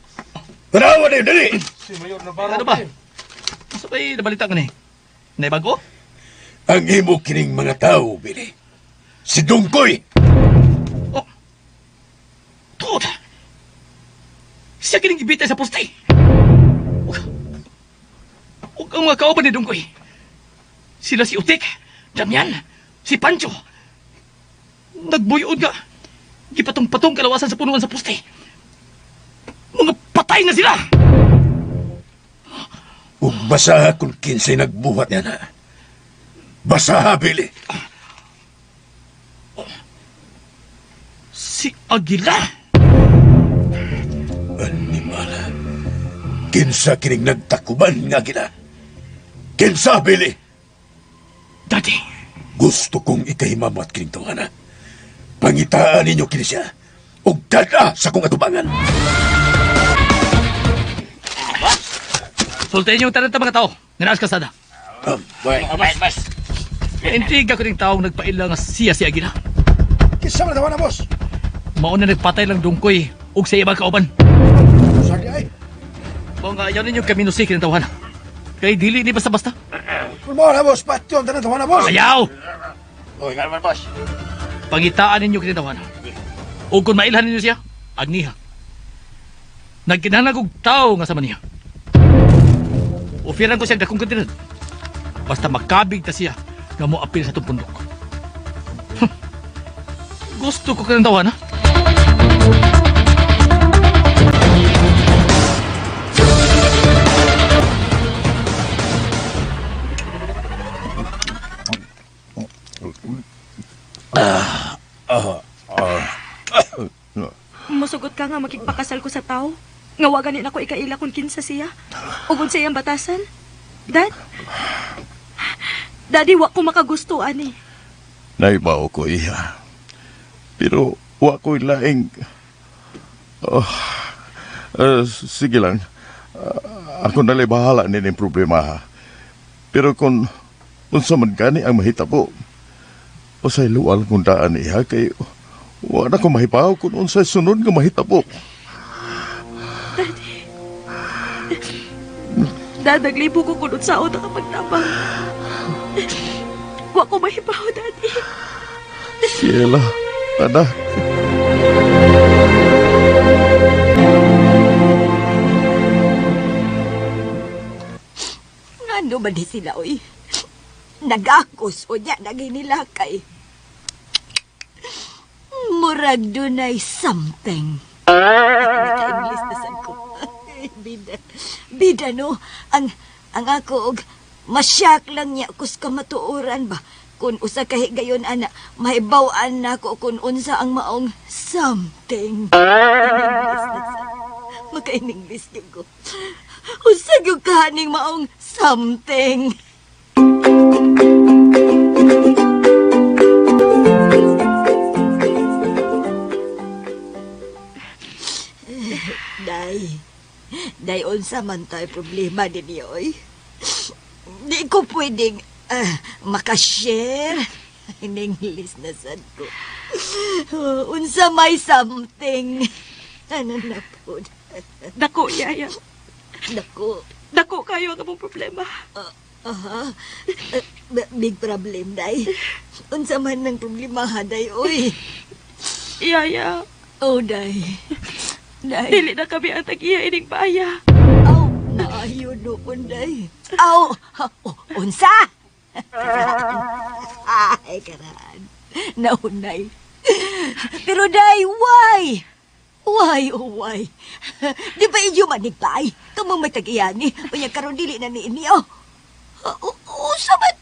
Tanawa na yun, dali! Si Mayor Navarro. Ano ba? Asa ba'y nabalita ka ni? Naibago? Ang imo kining mga tao, Billy. Si Dungkoy! Oh! Tuod! Siya kining gibitay sa poste! Ug ang mga kauban ni Dungkoy. Sila si Utik, Damian, si Pancho. Nagbuyod nga. Gipatong-patong kalawasan sa punuan sa poste. Mga patay na sila! Ug basaha kung kinsay nagbuhat niya na. Basaha, Billy. Si Aguila! Animala. Kinsa kining nagtakuban nga Aguila? Kinsa, Billy? Daddy! Gusto kong ikahimamat kining tawana. Pangitaan ninyo kini siya. Ug dada sa kong atubangan. Sultihin niyo tanan ta mga tao. Nga naas kasada. Bye, boss. Intriga ko ning taong nagpaila nga siya si Aguila. Kinsa man tawana, boss? Mao na nagpatay lang Dungkoy ug sa ibang kauban. Sadi ay. Mao nga ayaw ninyo kami nusik ng tawana. Kay dili ni basta-basta. Kung mao na, boss, patyon tanan tawana, boss. Ayaw! Uy, nga naman, boss. Pangitaan ninyo kini tawana. Ug kung mailhan ninyo siya, agniha. Nagkinahanglan og tao nga sama niya. Ofiran ko siya dakong kantidad. Basta makabig ta siya nga moapil sa itong pundok. Huh. Gusto ko kanang tawana. Mutugot ka nga makigpakasal ko sa tao. Nga wa gani nako ikaila kung kinsa siya. Ug unsa iyang batasan. Dad? Daddy, wa ko makagusto ani. Naibaw ko, iha. Pero wa ko'y laing. Oh, sige lang. Ako nala'y bahala nining problema, ha. Pero kung unsa man gani ang mahitabo, usay luwal kung daan, iha, kay wa na ko mahibaw kung unsay sunod nga mahitabo. Daddy. Dad, naglibo ko kung unsaon na kapagtabang. Wa ko mahibaw, Daddy. Ciela, anak. Ngano ba di sila, oy? Nagakos o niya, naginilakay. Murag dunay something. Naka-English na sad ko. Bida. Bida, no? Ang ako, og, masyak lang niya kus kamatuoran ba? Kung usa ka higayon, ana, mahibaw-an nako kung unsa ang maong something. In-English na sad. Maka-English gyud ko. Unsa gyud kahaning maong something. Day, day, unsa man tayo problema din oy. Di ko pwedeng makashare. In English na sad ko. Unsa may something. Ano na po? Dako, Yaya. Dako. Dako kayo ang among problema. Aha. Big problem, day. Unsa man ng problema, ha, day, oy. Yaya. Oh, day. Day. Dili na kami ang tag-iya ining baya. Aw, naayo noon, day. Aw, oh, unsa? Ay, karaan. Naunay. Pero, day, why? Why, oh, why? Di ba inyo manigbay? Kamong may tag-iya ni. Unya, karon dili na ni inyo. Usa ba?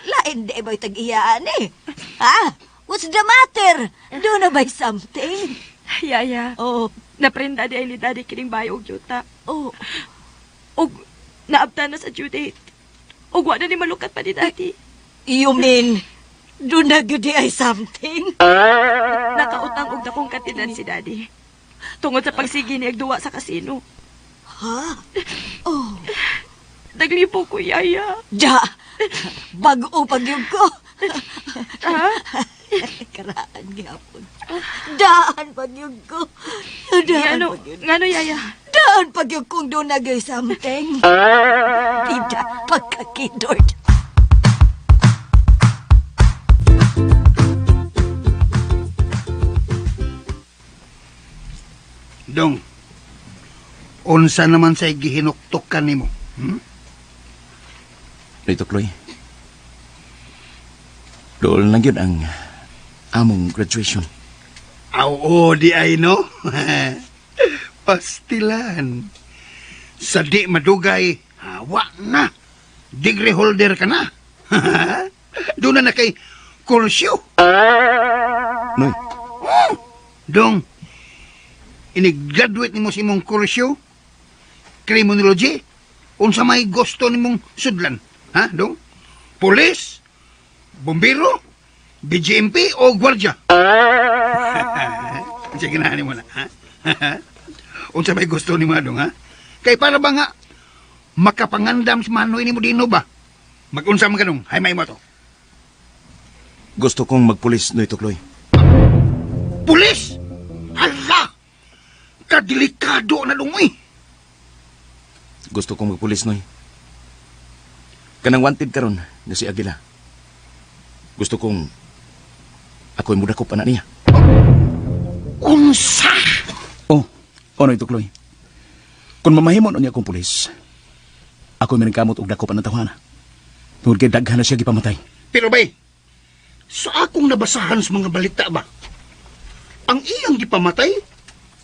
Lain di ba yung tag-iya ni? Ha? What's the matter? Do na ba something? Yaya. Oh. Naprenda di ay ni Daddy kining bayo og yuta. Oh. Og naabta na sa due date. Og wa na ni malukat pa ni Daddy. You mean, do na gyud di ay something? Nakautang og dakong katinan si Daddy. Tungod sa pagsigi niya duwa sa kasino. Ha? Oh. Naglibo ko, Yaya. Ja, bag-o pag yun ko. Ha? Karaan gyapon. Daan pag yun ko. Daan Ngano, pag yun. ngano, Yaya? Daan pag yun kong doon nagay something. Tita, pagkakidord. Dong, unsa naman sa gihinuktok nimo? Hmm? Dito, Chloe. Dool lang yun ang among graduation. Aw, oh, di ay no. Pastilan. Sa di madugay, hawa na. Degree holder ka na. Doon na na kay kursyo. Noy. Oh, dong, ini-graduate nimo sa imong kursyo, criminology, unsa may gusto nimong sudlan, ha, dong? Police, bombero, BJMP o gwardya? Sige na, mo na, ha? Unsa may gusto nimo, dong, ha? Kay para ba nga makapangandam si Manoy nimo dino ba? Mag-unsa man ka dong, hay may mo to. Gusto kong magpulis, Noy Tukloy. Pulis? Hala! Kadelikado na dong, eh. Gusto kong magpulis, Noy. Kanang wanted karon nga si Aguila. Gusto kong ako'y mudakop ana niya. Unsa? Oh, oh Noy Tukloy. Kung mamahimo niya akong pulis, ako'y maningkamot og dakop ang tawhana. Tungod kay daghan na siya gipamatay. Pero bay, sa akong nabasahan sa mga balita ba, ang iyang gipamatay,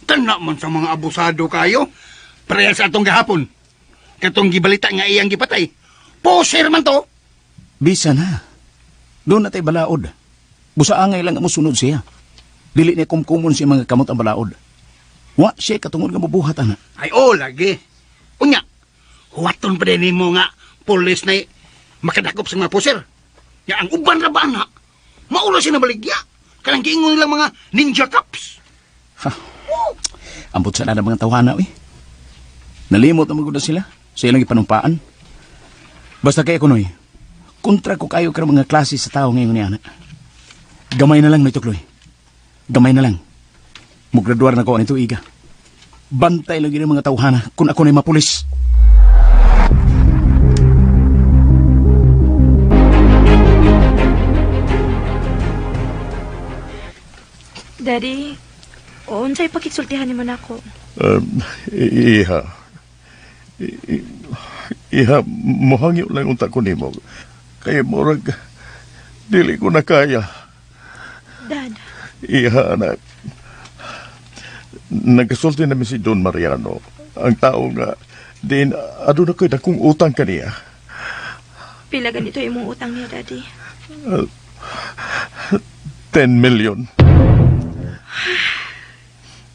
kana man sa mga abusado kayo, parehas sa atong gahapon. Katong gibalita nga iyang gipatay, poser man to. Bisa na. Doon na tayo balaod. Busa angay lang ang musunod siya. Dili niya kumkumon siya mga kamot ang balaod. Wa siya katungod nga mabuhat ana. Ay, oh, lagi. Unya, huwaton pa din nimo nga pulis na makadakop sa mga puser. Ya, ang uban ra ba na? Maula siya na baligya. Kanang giingon nilang mga ninja cops. Ambot sa na mga tawhana eh. Nalimot na magud na sila sa ilang ipanumpaan. Basta kay ako noy, kontra ko kayo karong mga klase sa tao ngayon ni ana. Gamay na lang may tukloy. Gamay na lang. Mugraduar na ko anito iga. Bantay lagi ng mga tawhana kung ako na'y mapulis. Daddy, unsay pakigsultihan nimo nako? Iha. Iha, mohangyo lang unta ko nimo. Kay murag, dili ko na kaya. Dad, Iha, anak. Nagkasulti namin si Don Mariano. Ang tao nga, din, aduna ko'y dakong utang kaniya. Pila ganito imong utang niya, Daddy? 10 million.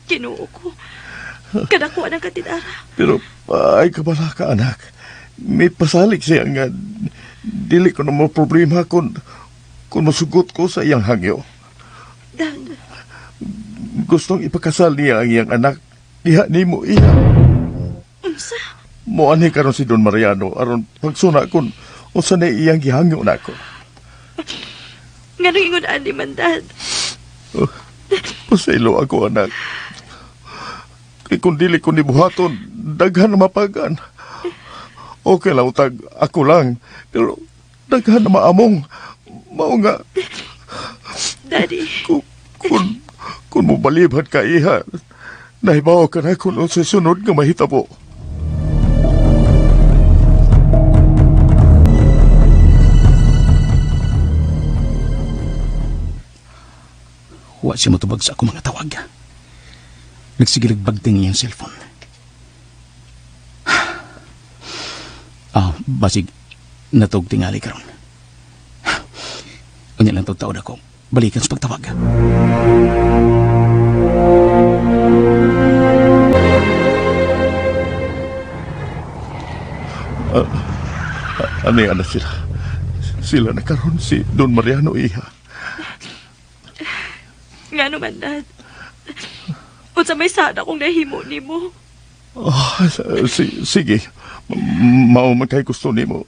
Ginoo ko. Kadakuha ng katidara. Pero ay kabala ka, anak. May pasalig siya nga dili ko na mo problema kung masugot ko sa iyang hangyo. Dad, Gustong ipakasal niya ang iyang anak. Diha nimo iya. Unsa? Moanhi karon si Don Mariano aron pagsuna kun unsa na iyang gihangyo nako. Nganong ingon ani man, Dad? Oh, pasaylo ako, anak. Kay kung dili ko ni buhaton, daghan na mapagan. Okay lang utag, ako lang. Pero daghan na maamong. Mao nga, Daddy, kung mobalibad ka, iha, nahibaw ka na kung unsay sunod nga mahitabo. Wa siya matubag sa akong mga tawag. Nagsigilag bagting iyang cellphone. Ah, basig natug tingali karon. Unya lang taod ako. Balikan sa pagtawag. Ano yan na sila? Sila na karon si Don Mariano, iha. Ngano man, Dad? Unsa may sada kong nahimo nimo? Oh, sige. Mao man kay gusto nimo.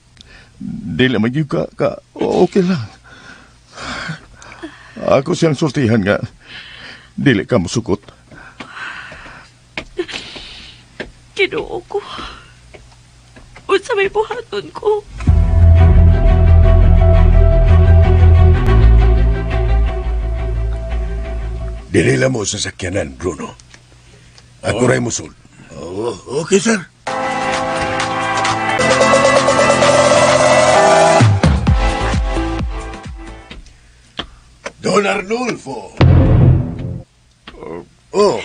Dili man gyud ka okay lang. Ako siyang sultihan nga dili ka musukot. Ginoo ko. Unsa may buhaton ko? Dili lang mo sa sakyanan, Bruno. Ako ray musul. Oh, okay, sir. Don Arnulfo. Oh.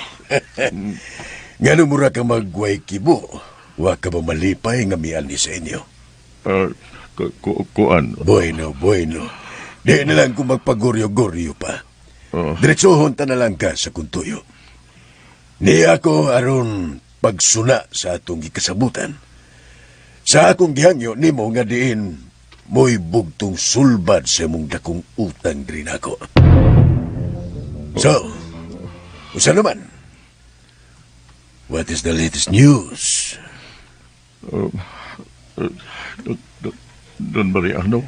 Ngano mura ka magway kibo? Wa ka ba malipay nga miani sa inyo? Kuan. Bueno, bueno. Di na lang kung magpaguryo-guryo pa. Diretsohon ta na lang ka sa kuntuyo. Ni ako aron pagsuna sa atong gikasabutan. Sa akong gihangyo nimo nga diin mo'y bugtong sulbad sa imong dakong utang diri nako. So, usa naman? What is the latest news? Don Mariano.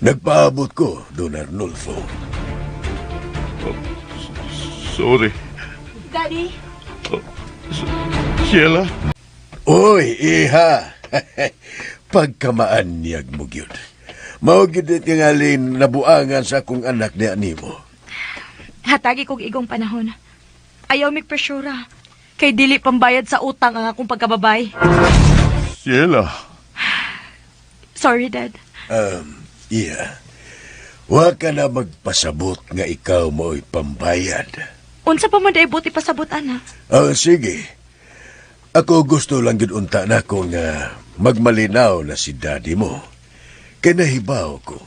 Nagpaabot ko, Don Arnulfo. Oh, sorry. Daddy? Oh, Sheila? Oy, iha! Pagkamaan niyag mo gyud. Mao gyud tingalin nabuangan sa akong anak niya nimo. Hatagi kog igong panahon. Ayaw mig presyura. Kay dili pambayad sa utang ang akong pagkababay. Sheila. Sorry, Dad. Iya. Wa ka na magpasabot nga ikaw mo'y pambayad. Unsa pa man day buti pasabot, ana? Oh, sige. Ako gusto lang gyud unta nako nga magmalinaw na si daddy mo. Kay nahibaw ko.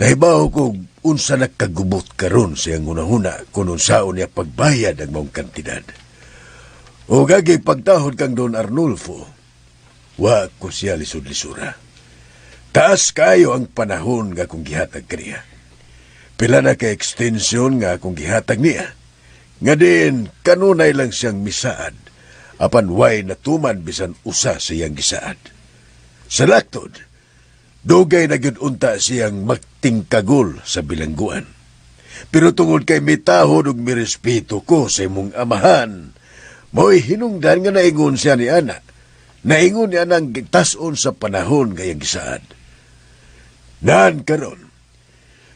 Nahibaw ko unsa nakagubot karon sa iyang hunahuna kung unsaon niya pagbayad ang maong kantidad. O gagi pagtahod kang Don Arnulfo, wa ko siya lisod-lisura. Taas kayo ang panahon nga akong gihatag kaniya. Pila na ka extension nga akong gihatag niya. Nga din, kanunay lang siyang misaad, apan way natuman bisan usa sa iyang gisaad. Sa laktod, dugay na gyud unta siyang magtingkagol sa bilangguan. Pero tungod kay mitahod ug mirespeto ko sa imong amahan, mo'y hinungdan nga naingon siya ni Ana. Naingon niya ang gitason sa panahon ngayang gisaad. Naan karon,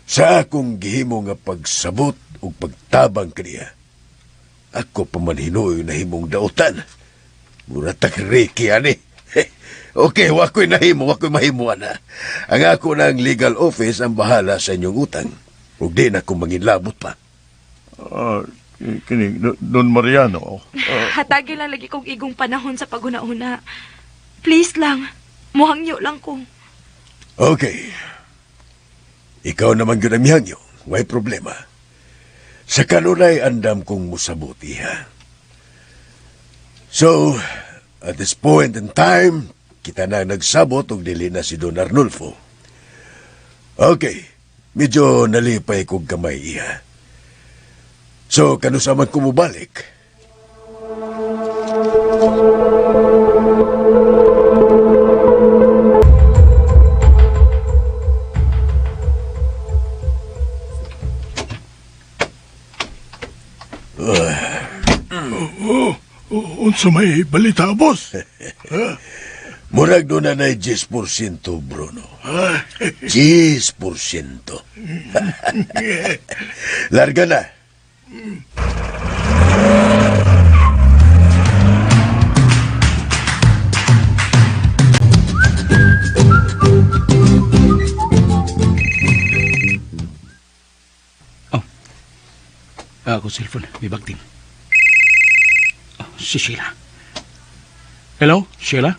sa akong gihimo nga pagsabot ug pagtabang kaniya, ako pa man hinuoy nahimong dautan. Mura tag Ricky ani. Okay, wa ko'y nahimo, wa ko'y mahimo ana. Ang ako ng legal office ang bahala sa inyong utang. Ug di na ko manginlabot pa. Ah, kini, Don Mariano. Hatagi lang lagi kong igong panahon sa paghuna-huna. Please lang, muhangyo lang ko. Okay. Ikaw naman gyud ang mihangyo. Way problema. Sa kanunay andam kong musabot, iha. So, at this point in time, kita na nagsabot og dili na si Don Arnulfo. Okay, medyo nalipay kog gamay, iha. So, kanusa man ko mobalik? Oh, unsa may balita, boss? Murag doon na na 10%, Bruno. 10%. Larga na. Ako cellphone, may bagting. Oh, si Sheila. Hello, Sheila?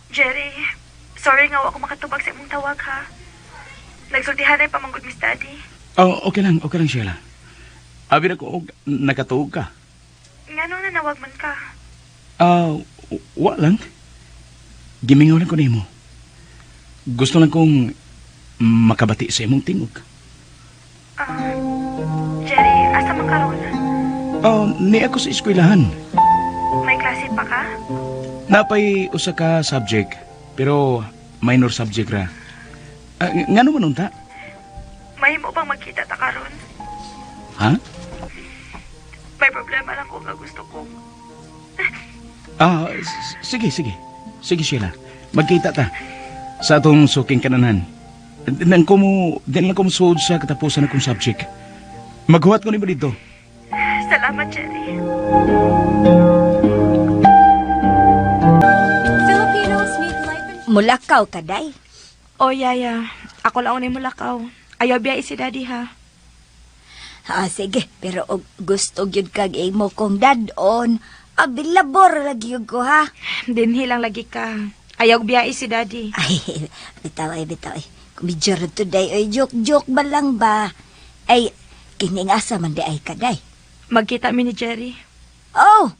Jerry, sorry nga wa ko makatubag sa imong tawag ha. Nagsultihan ay pamanggod Miss Daddy. Oh, okay lang, Sheila. Abi na ko, og nakatuog ka. Ngano nanawag man ka? Ah, wa lang. Gimingaw lang ko nimo. Gusto lang kong makabati sa imong tingog. Ah, Jerry, asa man karon? Oh, ni ako sa eskwelahan. May klase pa ka? Napay usa ka subject, pero minor subject ra. Ah, ngano man unta? Mahimo bang magkita ta karon? Ha? May problema lang ko nga gusto kong. Ah, sige, sige. Sige, Sheila. Magkita ta sa atong suking kananan. Nang ko mo, di lang ko musuod sa katapusan akong subject. Maghuwat ko nimo dito. Salamat, Jerry. Mulakaw ka, day. Oh, yaya. Ako lang unay mulakaw. Ayaw biya si Daddy ha. Ah, sige, pero og gusto gyud kag imo kong dad-on, abilabor lagi gyud ko ha. Dinhi lang lagi ka. Ayaw biya si Daddy. Ay, bitaw ay, bitaw ay. Kumidyo ra to day, oy, joke-joke ba lang ba? Ay, kining asa man di ay kaday. Magkita mi ni Jerry. Oh,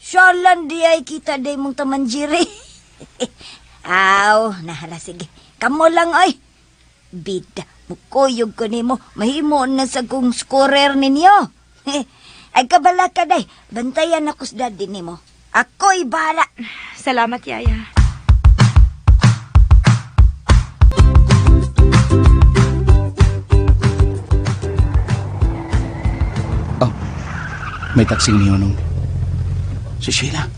siya lang di ay kita day mong tamanjiri. Aw, nahala sige. Kamo lang oy. Bida, mukuyog ko nimo, mahimo na sa kong scorer ninyo. Ay kabala ka day, bantayan ako sa daddy nimo. Ako'y bahala. Salamat, Yaya. Oh, may taxi niyo nung. Si Sheila.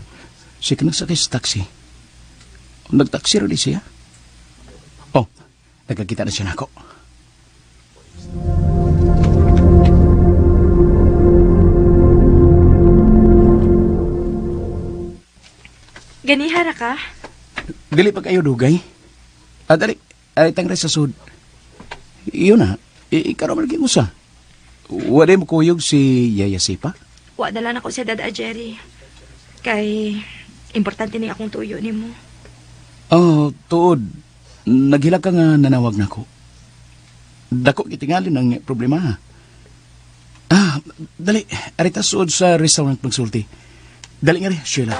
Siya ka nagsakay sa taxi. Nagtaxi rin siya. Oh, nagkakita na siya nako. Ganiha ra ka? Dili pa kayo dugay. Ah, dali. Ay, tangre sa sud. Iyon na. Ikaw naman lagi mo sa. Wala mo kuyog si Yaya Sipa? Wa na lang ako siya dada, Jerry. Kay importante ni akong tuyo nimo. Oh, tuod. Naghilak ka nga nanawag nako. Dako gitingali ng problema. Ha? Ah, dali. Arita suod sa restaurant magsulti. Dali nga rin, Sheila.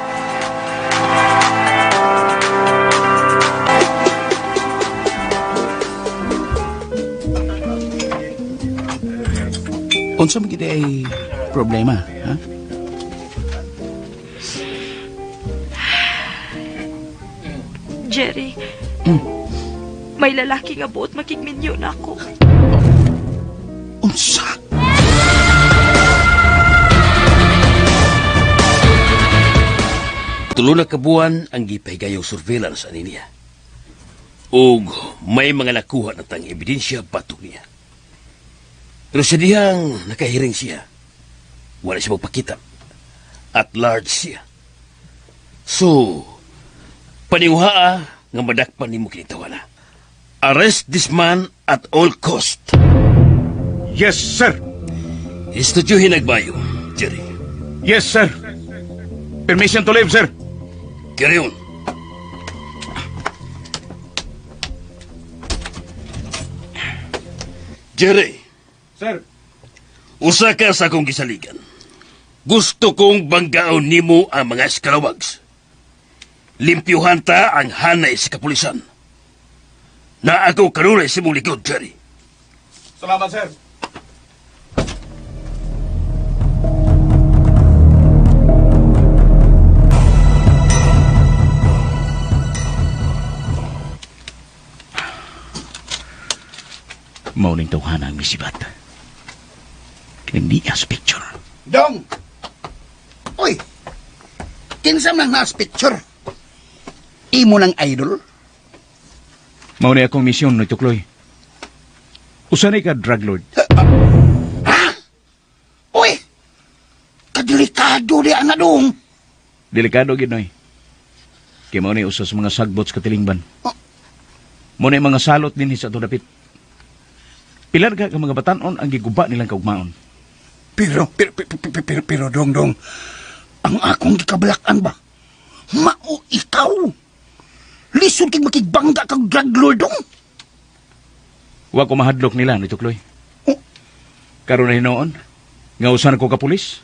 Unsa man gid ay problema, ha? Jerry, may lalaki nga buot makigminyo na ako. Unsa? Tulo na kabuan ang gipahigayong surveillance ani niya. Ug may mga nakuha na tang ebidensya batok niya. Pero sa dihang nakahiring siya, wala siya magpakita. At large siya. So, paninguhaa nga madakpan nimo kini tawana. Arrest this man at all cost. Yes, sir. Estudyo hinagbayo, Jerry. Yes, sir. Permission to leave, sir. Carry on. Jerry. Sir. Usa ka sa akong gisaligan. Gusto kong banggaon nimo ang mga eskalawags. Limpyuhan ta ang hanay sa kapulisan. Na ako kanunay sa imong likod, Jerry. Salamat, sir. Mauning tawhana ang misibat. Hindi sa picture. Dong! Uy! Kinsa man nas picture? Imo ng idol? Mao ni akong misyon no tukloy. Usa ni ka drug lord. Uy! Kadelikado di ana dong. Delikado gid noy. Kay mao ni usa sa mga sagbot sa katilingban. Mao ni mga salot dinhi sa ato dapit. Pilar ka ka mga batanon ang giguba nilang kaugmaon. Pero, pero, pero, pero, pero, pero, dong, dong, ang akong gikabalakan ba? Mao ikaw! Lisod kay makigbangga kag drug lord, dong! Wa ko mahadlok nila ni Tukloy. Karon na hinuon, nga usa na ko ka pulis.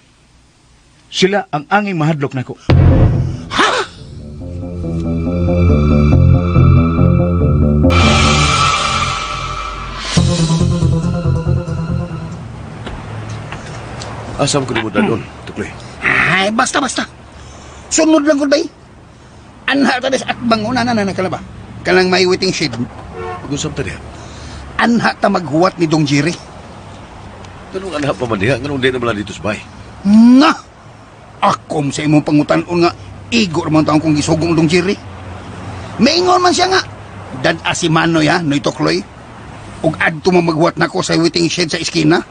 Sila ang anging mahadlok nako. Asa mo ko nimo dalon, Tukloy? Ay, basta, basta. Sunod lang ko bay. Anha ta des at banguna na na na ba? Kanang may waiting shed. Pag-usap ta diha. Anha ta maghuwat ni Dong Jerry. Ganun anha pa man diha, ganun di na man dito sa bahay. Na! Akom sa imong pangutan-on nga igo man taong kong gisugong Dong Jerry. Maingon man siya nga. Dad si Manoy ha, noy Tokloy. Ug adto mo maghuwat nako sa waiting shed sa iskina.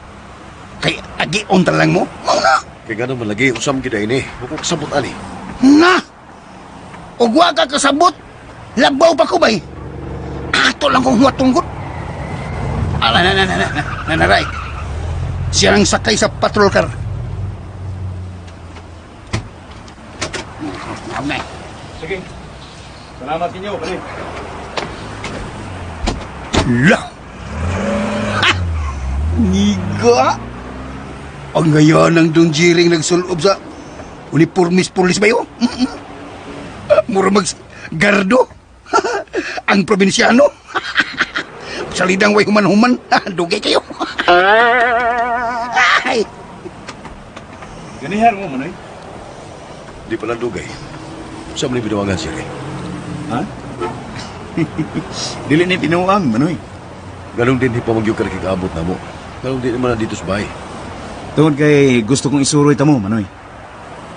Kay agion ta lang mo. Mao na. Kay ganun man lagi, usam gid ini. Wa ko kasabot ani. Na! Ug wa ka kasabot. Labaw pa ko bay. Ato lang kong huwat tungkot. Ala na na na na na na naray. Siya ang sakay sa patrol car. Na. Sige. Salamat ninyo, pare. La! Ha! Niga! Ang ngayon ang Don Jiring nagsulob sa uniformis-pulis ba yun? Mm-mm. Ah, mura mag gardo. Ang probinsyano. Salidang way human-human. Dugay kayo. Ay! Ganihan mo, Manoy. Di pa lang dugay. Sa man binuangan siya eh. Ha? Dili ni tinuang, Manoy. Ganun din di pa magyug ka nakikaabot na mo. Ganun di naman na dito sa bahay. Tungod kay gusto kong isuroy ta mo, Manoy.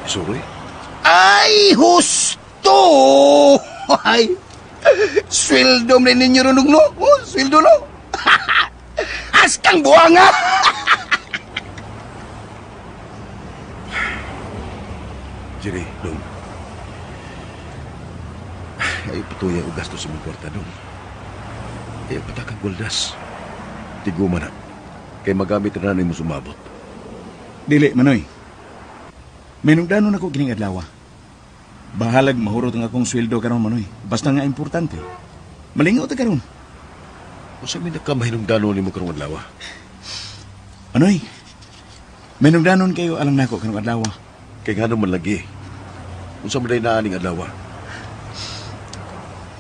Isuroy? Ay, husto! Ay, sweldo man ninyo runog no? Oh, sweldo no? Askang buwanga! Jerry, dong. Ay, patuya o gasto sa mong kwarta, dong. Ay, patakang gwaldas. Tiguma na. Kay magamit na mo sumabot. Dili, Manoy. May nungdanon ako kining adlaw. Bahalag mahurot ang akong sweldo karon, Manoy. Basta nga importante. Malingaw ta karon. Unsa may nakamahinungdanon nimo karong adlaw? Manoy, may nungdanon kayo alang nako karong adlaw. Kay ngano man lagi. Unsa man day naa ning adlaw?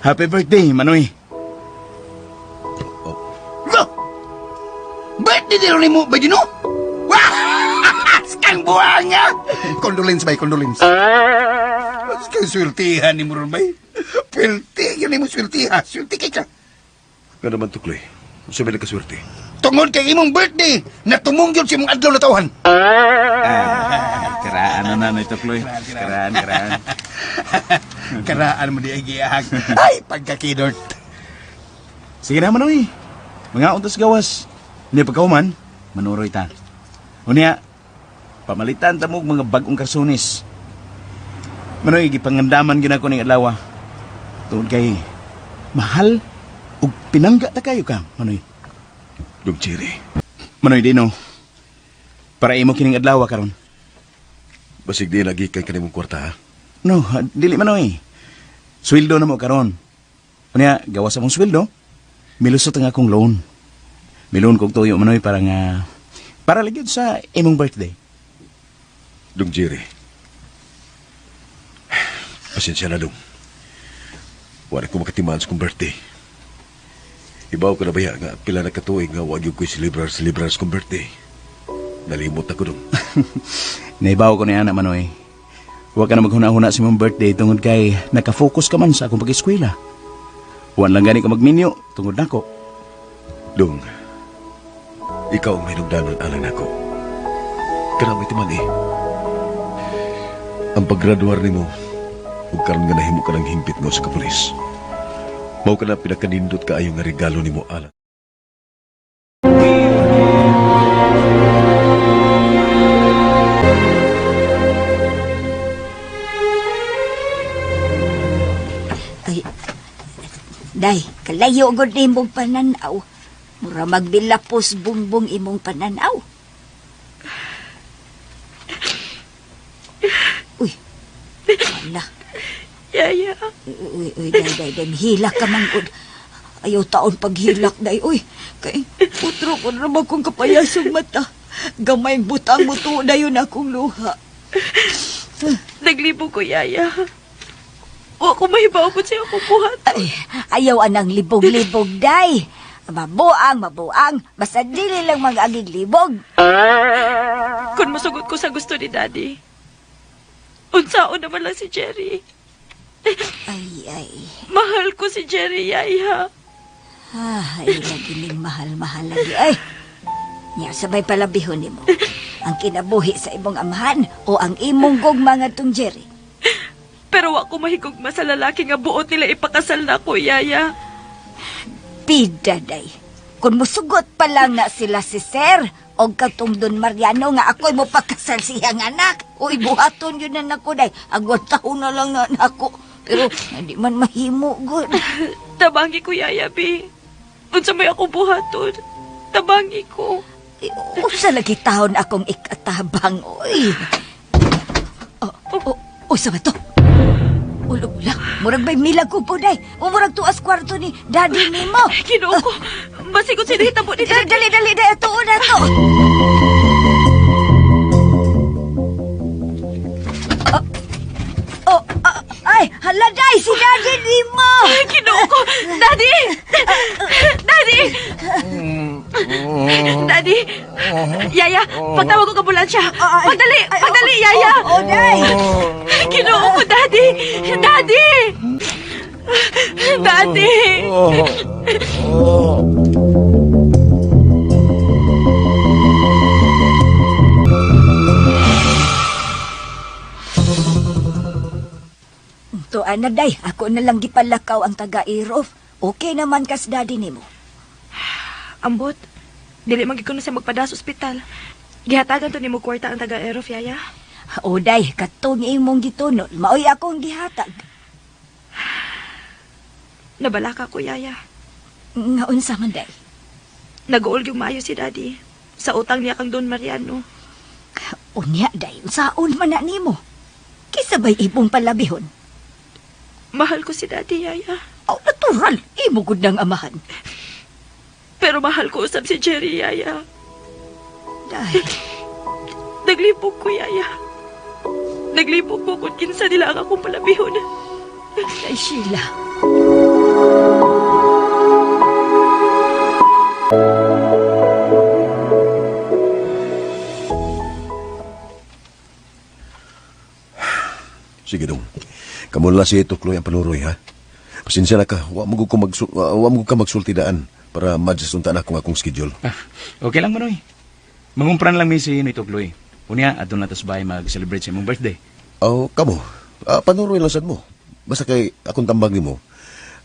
Happy birthday, Manoy. Lo! Birthday din nimo, ba Dino? Wah! Skang buwang nga! Condolence bay, condolence. Skang sweltihan ni mo ron bay. Swelti, yun nimo sweltiha. Swelti kay ka. Nga naman tukloy. Unsa may nakaswerte? Tungod kay imong birthday, natumong yun sa imong adlaw na tawhan. Karaan na nanay Tukloy. Karaan, karaan. Karaan mo di ay giahag. Ay, pagkakidort. Sige na, Manoy. Mga untas gawas. Hindi pagkauman, manuroy ta. Unya, pamalitan ta mo og mga bagong karsunis. Manoy, gipangandaman gina ko ning adlaw. Tungod kay mahal ug pinangga ta kayo ka, Manoy. Dong Cherry. Manoy Dino, para imo kining adlaw karon. Basig di lagi kay kanimong kwarta ha? No, dili Manoy. Sweldo na mo karon. Unya, gawas sa mong sweldo, milusot ang akong loan. Miloon kog tuyo Manoy para nga para lagi sa imong birthday. Dong Jerry. Pasensya na, Dong. Wala ko makatimaan sa kong birthday. Ibaw ka na ba nga pila na katuig nga wag yung ko'y celebrar sa kong birthday. Nalimot ako, Dong. Naibaw ko na yan, Manoy. Huwag ka na maghuna-huna sa imong birthday tungod kay nakafocus ka man sa akong pag-eskwela. Huwag lang gani ka magminyo tungod nako. Dong, ikaw ang hinugdanon alang nako. Kanamay timan eh. Ang paggraduar nimo, ug karon nga nahimo ka ng hingpit nga sa kapulis. Mao ka na pinakanindot kaayo nga regalo nimo alang. Ay, day, kalayo gud nimong pananaw. Mura magbilapos bungbong imong pananaw. Uy, wala. Yaya. Uy, uy, day, day, day, hilak ka man gud. Ayaw taon paghilak, day, uy. Kay, putro ko na kong kapayasong mata. Gamay butang mo to, dayon akong luha. Naglibog ko, Yaya. Wa ko mahibaw kung siya akong buhat. Ay, ayaw anang libog-libog, day. Mabuang, mabuang. Basta dili lang mag-agig libog. Kung masugot ko sa gusto ni Daddy, unsaon naman lang si Jerry. Ay, ay. Mahal ko si Jerry, Yaya. Ay, lagi ning mahal-mahal lagi. Ay, nya sabay palabihon nimo. Ang kinabuhi sa imong amahan o ang imong gugma ngadtong Jerry. Pero wa ko mahigugma sa lalaki nga buot nila ipakasal na ko, Yaya. Pida, day. Kung musugot pa lang na sila si Sir, o katong Don Mariano nga ako'y mo pakasal siyang anak. Uy, buhaton yun na nako, day. Agwat taon na lang na nako. Pero hindi man mahimo, gud. Tabangi ko, Yaya, bi. Unsa may ako buhaton. Tabangi ko. Usa lagi taon akong ikatabang, uy. Oh, oh, usa ba to? Ulo, ula. Murag bay milag ko po, day. O murag tuas kwarto ni daddy nimo. Ginoo ko. Basig kung sinahitabo ni daddy. Dali, dali, dali. Ato na to. Oh, oh, ay, hala, day. Si daddy nimo. Ginoo ko. Daddy! Daddy! Daddy! Yaya, pagtawag ko ambulansya. Pagdali! Pagdali, Yaya! Oh, day! Ginoo ko, Daddy! Daddy! Daddy! Tuan na, day. Ako na lang gipalakaw ang taga-irof. Okay naman kas daddy nimo. Ambot, dili man gid ko na siya magpada sa ospital. Gihatagan to nimo kwarta ang taga-erof, Yaya. O, day, katong imong gitunol, maoy akong gihatag. Nabalaka ko, Yaya. Nga unsa man, day? Nag-uol yung maayo si Daddy. Sa utang niya kang Don Mariano. Unya, day, unsaon man na nimo? Kisa ba'y imong palabihon? Mahal ko si Daddy, Yaya. Aw, natural. Imo gud ng amahan. Pero mahal ko usab si Jerry, Yaya. Day. Naglibog ko, Yaya. Naglibog ko kung kinsa nila ang akong palabihon. Day, Sheila. Sige dong. Kamo na si Tukloy ang panuroy, ha? Pasensya na ka. Wa mo ko wa mo ka magsulti daan para ma-adjust unta na akong akong schedule. Ah, okay lang, Manoy. Mangumpran lang mi si Noy Tukloy. Unya, adto na tas bahay mag-celebrate sa imong birthday. Oh, kamo. Ah, panuroy lang sad mo. Basta kay akong tambag nimo.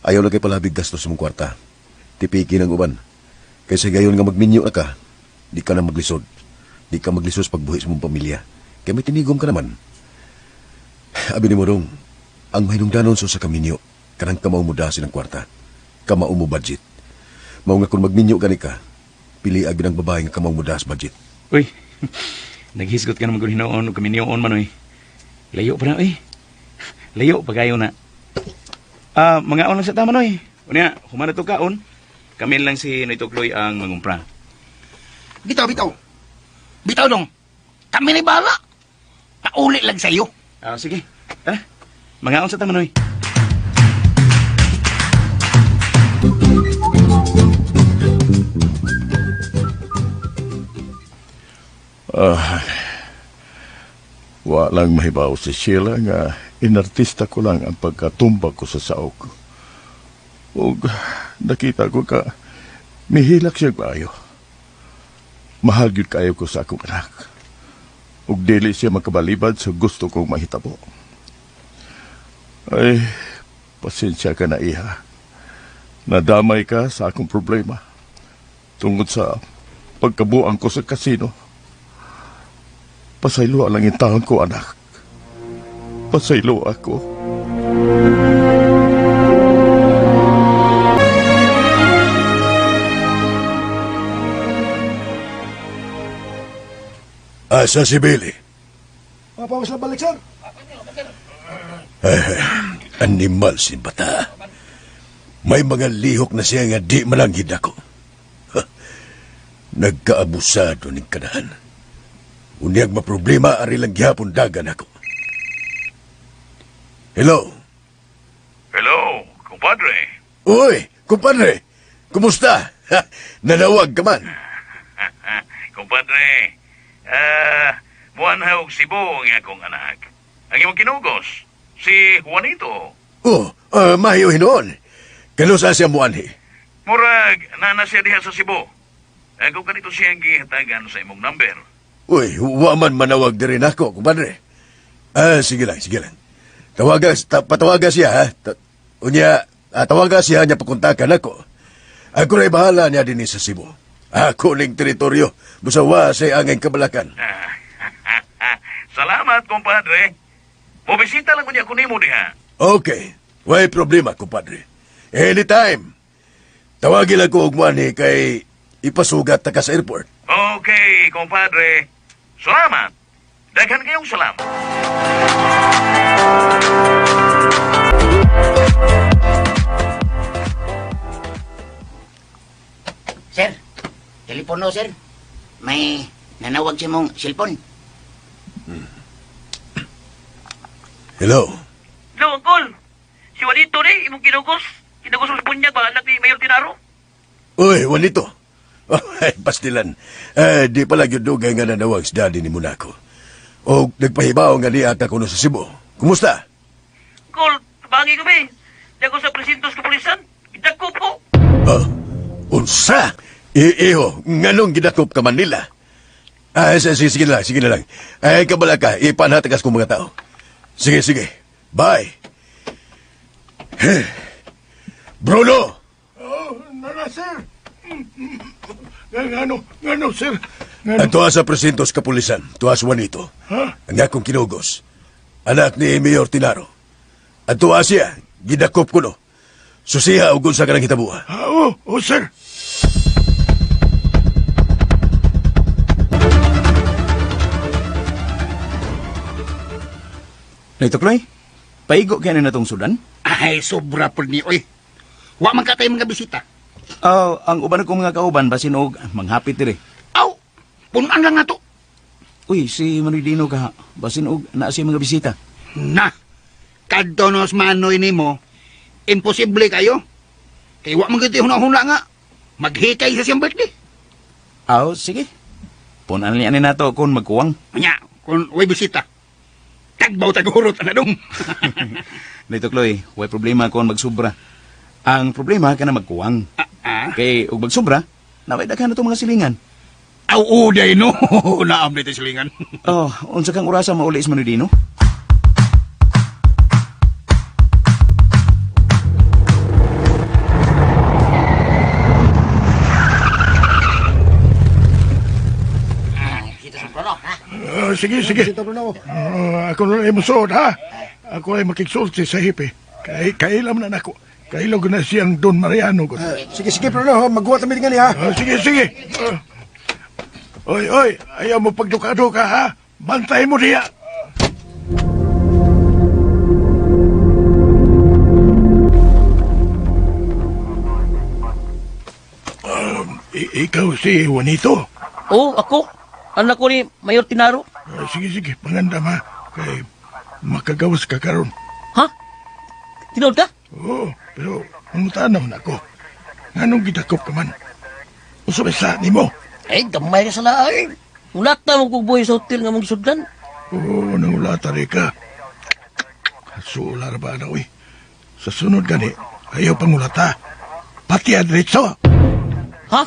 Ayaw lang kay palabig gastos sa mong kwarta. Tipiki ng uban. Kaysa gayon nga magminyo na ka, di ka na maglisod. Di ka maglisod sa pagbuhi sa mong pamilya. Kay may tinigom ka naman. Abi ni mo dong, ang mahinungdanon sa usa ka minyo, kanang kamao mo dasin ang kwarta. Kamao mo budget. Mao nga kung magminyo gani ka, pili ag ng babae nga kamao mo das budget. Uy, naghisgot ka naman kung hinoon o kaminyoon, Manoy. Layo pa na, uy. Layo pa kayo na. Ah, mga lang sa tama, Manoy. Unya, humana to kaon. Kami lang si Noy Tukloy ang mangumpra. Bitaw, bitaw. Bitaw dong. Kami ni bahala. Pauli lang sa iyo. Ah, sige. Tara. Mga sa tama, Manoy. Ah, wa lang mahibaw si Sheila nga inartista ko lang ang pagkatumba ko sa saok. Ug nakita ko ka mihilak siya maayo. Mahal gyud kayo ko sa akong anak. Ug dili siya makabalibad sa gusto kong mahitabo. Ay, pasensya ka na iha. Nadamay ka sa akong problema tungod sa pagkabuang ko sa kasino. Pasaylo lang yung taon ko, anak. Pasaylo ako. Asa si Billy? Papawas lang balik, sir. Eh, animal si bata. May mga lihok na siya nga di malanghid ako. Ha, nagkaabusado ning kanahan. Unyag maproblema, ari lang gihapon dagan ako. Hello? Hello, kumpadre. Uy, kumpadre! Kumusta? Ha, nanawag ka man. Kumpadre, ah, muanhaw og Cebu ang akong anak. Ang imong kinugos, si Juanito. Oh, mahiyo hinoon. Kanusa siya muanhi? Murag, nana siya diha sa Cebu. Ako kanito siyang gihatagan sa imong number. Uy, wa man manawag diri nako, kumpadre. Ah, sige lang, sige lang. Tawaga, patawaga siya, ha? Unya, tawaga siya niya pakontakan ako. Ako na'y bahala niya din sa Cebu. Ako ning teritoryo. Busa wa say angay kabalakan. Salamat, kumpadre. Mobisita lang ko niya kunimo diha. Okay. Way problema, kumpadre. Anytime. Tawagin lang ko og muanhi kay ipasugat ta ka sa airport. Okay, kumpadre. Salamat. Daghan kayong salamat. Sir, telepono, sir. May nanawag siya mong cellphone. Hello? Hello, Uncle. Si Juanito ni, imong kinugos. Kinugos sa bunyag ba, anak ni Mayor Tinaro? Uy, Juanito. Ay, pastilan. Eh, di pala gyud dugay nga nanawag si daddy ni Monaco. O nagpahibaw nga niya ka kuno sa Cebu. Kumusta? Uncle, tabangi ko be. Dago sa presintos kapulisan. Idako po. Oh, unsa? Iiho, nganong gidakop ka Manila? Ah, sige, sige na lang, sige na lang. Ay, kabala ka, ipanhatakas kong mga tao. Sige, sige. Bye. Bruno! Oh, nana, sir. Ngano, ngano, sir. Ngano? Ang tuwa sa presintos kapulisan, tuwa sa Juanito. Ha? Ang akong kinugos. Anak ni Mayor Tinaro. Ang tuwa siya, gidakop ko no. Susiha og unsa ka nang hitabuha. Ah, oh, oh, sir. Noy Tukloy, paigo kaya na natong sudan? Ay, sobra po ni, oy. Wa man ka tayo mga bisita. Oh, ang uban ko mga kauban basin og manghapit dire. Aw, punuan lang nato. Uy, si Manoy Dino ka, basin og naa siya mga bisita. Na, kadto nos Manoy nimo, imposible kayo. Kay wa man gid huna-huna nga maghikay sa siyang birthday. Aw, sige. Punan niya ni nato kung magkuwang. Nya, kung way bisita. Tagbaw tagurot na dong. Dito, Chloe, way problema kung magsubra. Ang problema ka na magkuwang. Kay og magsubra, naway daghan na itong mga silingan. Aw, uday no. Naam dito silingan. Oh, unsa kang orasa mauli si Manoy Dino? Kita sa Bruno, ha? Sige, sige. Ako na lang musuod, ha? Ako ay makiksulti sa hipi. Kay, kailam na nako. Kailog na siyang Don Mariano. Sige, sige, Bruno. Magguwa kami nga niya. Sige, sige. Oy, oy, ayaw mo pagduka-duka, ha? Bantay mo diya. Ikaw si Juanito. Oh, ako. Anak ko ni Mayor Tinaro. Sige, sige, pangandam ha. Kay makagawas ka karon. Ha? Tinuod ka? Oo, pero mangutaan naman ako. Nganong gidakop ka man? Unsa may sa nimo? Eh, gamay ka sa laay. Mulata mo kong buhay sa hotel nga mong sudlan. Oo, nangulata rin ka. Sular ba na, uy? Sa sunod gani, ayaw pangulata. Pati adretso. Ha?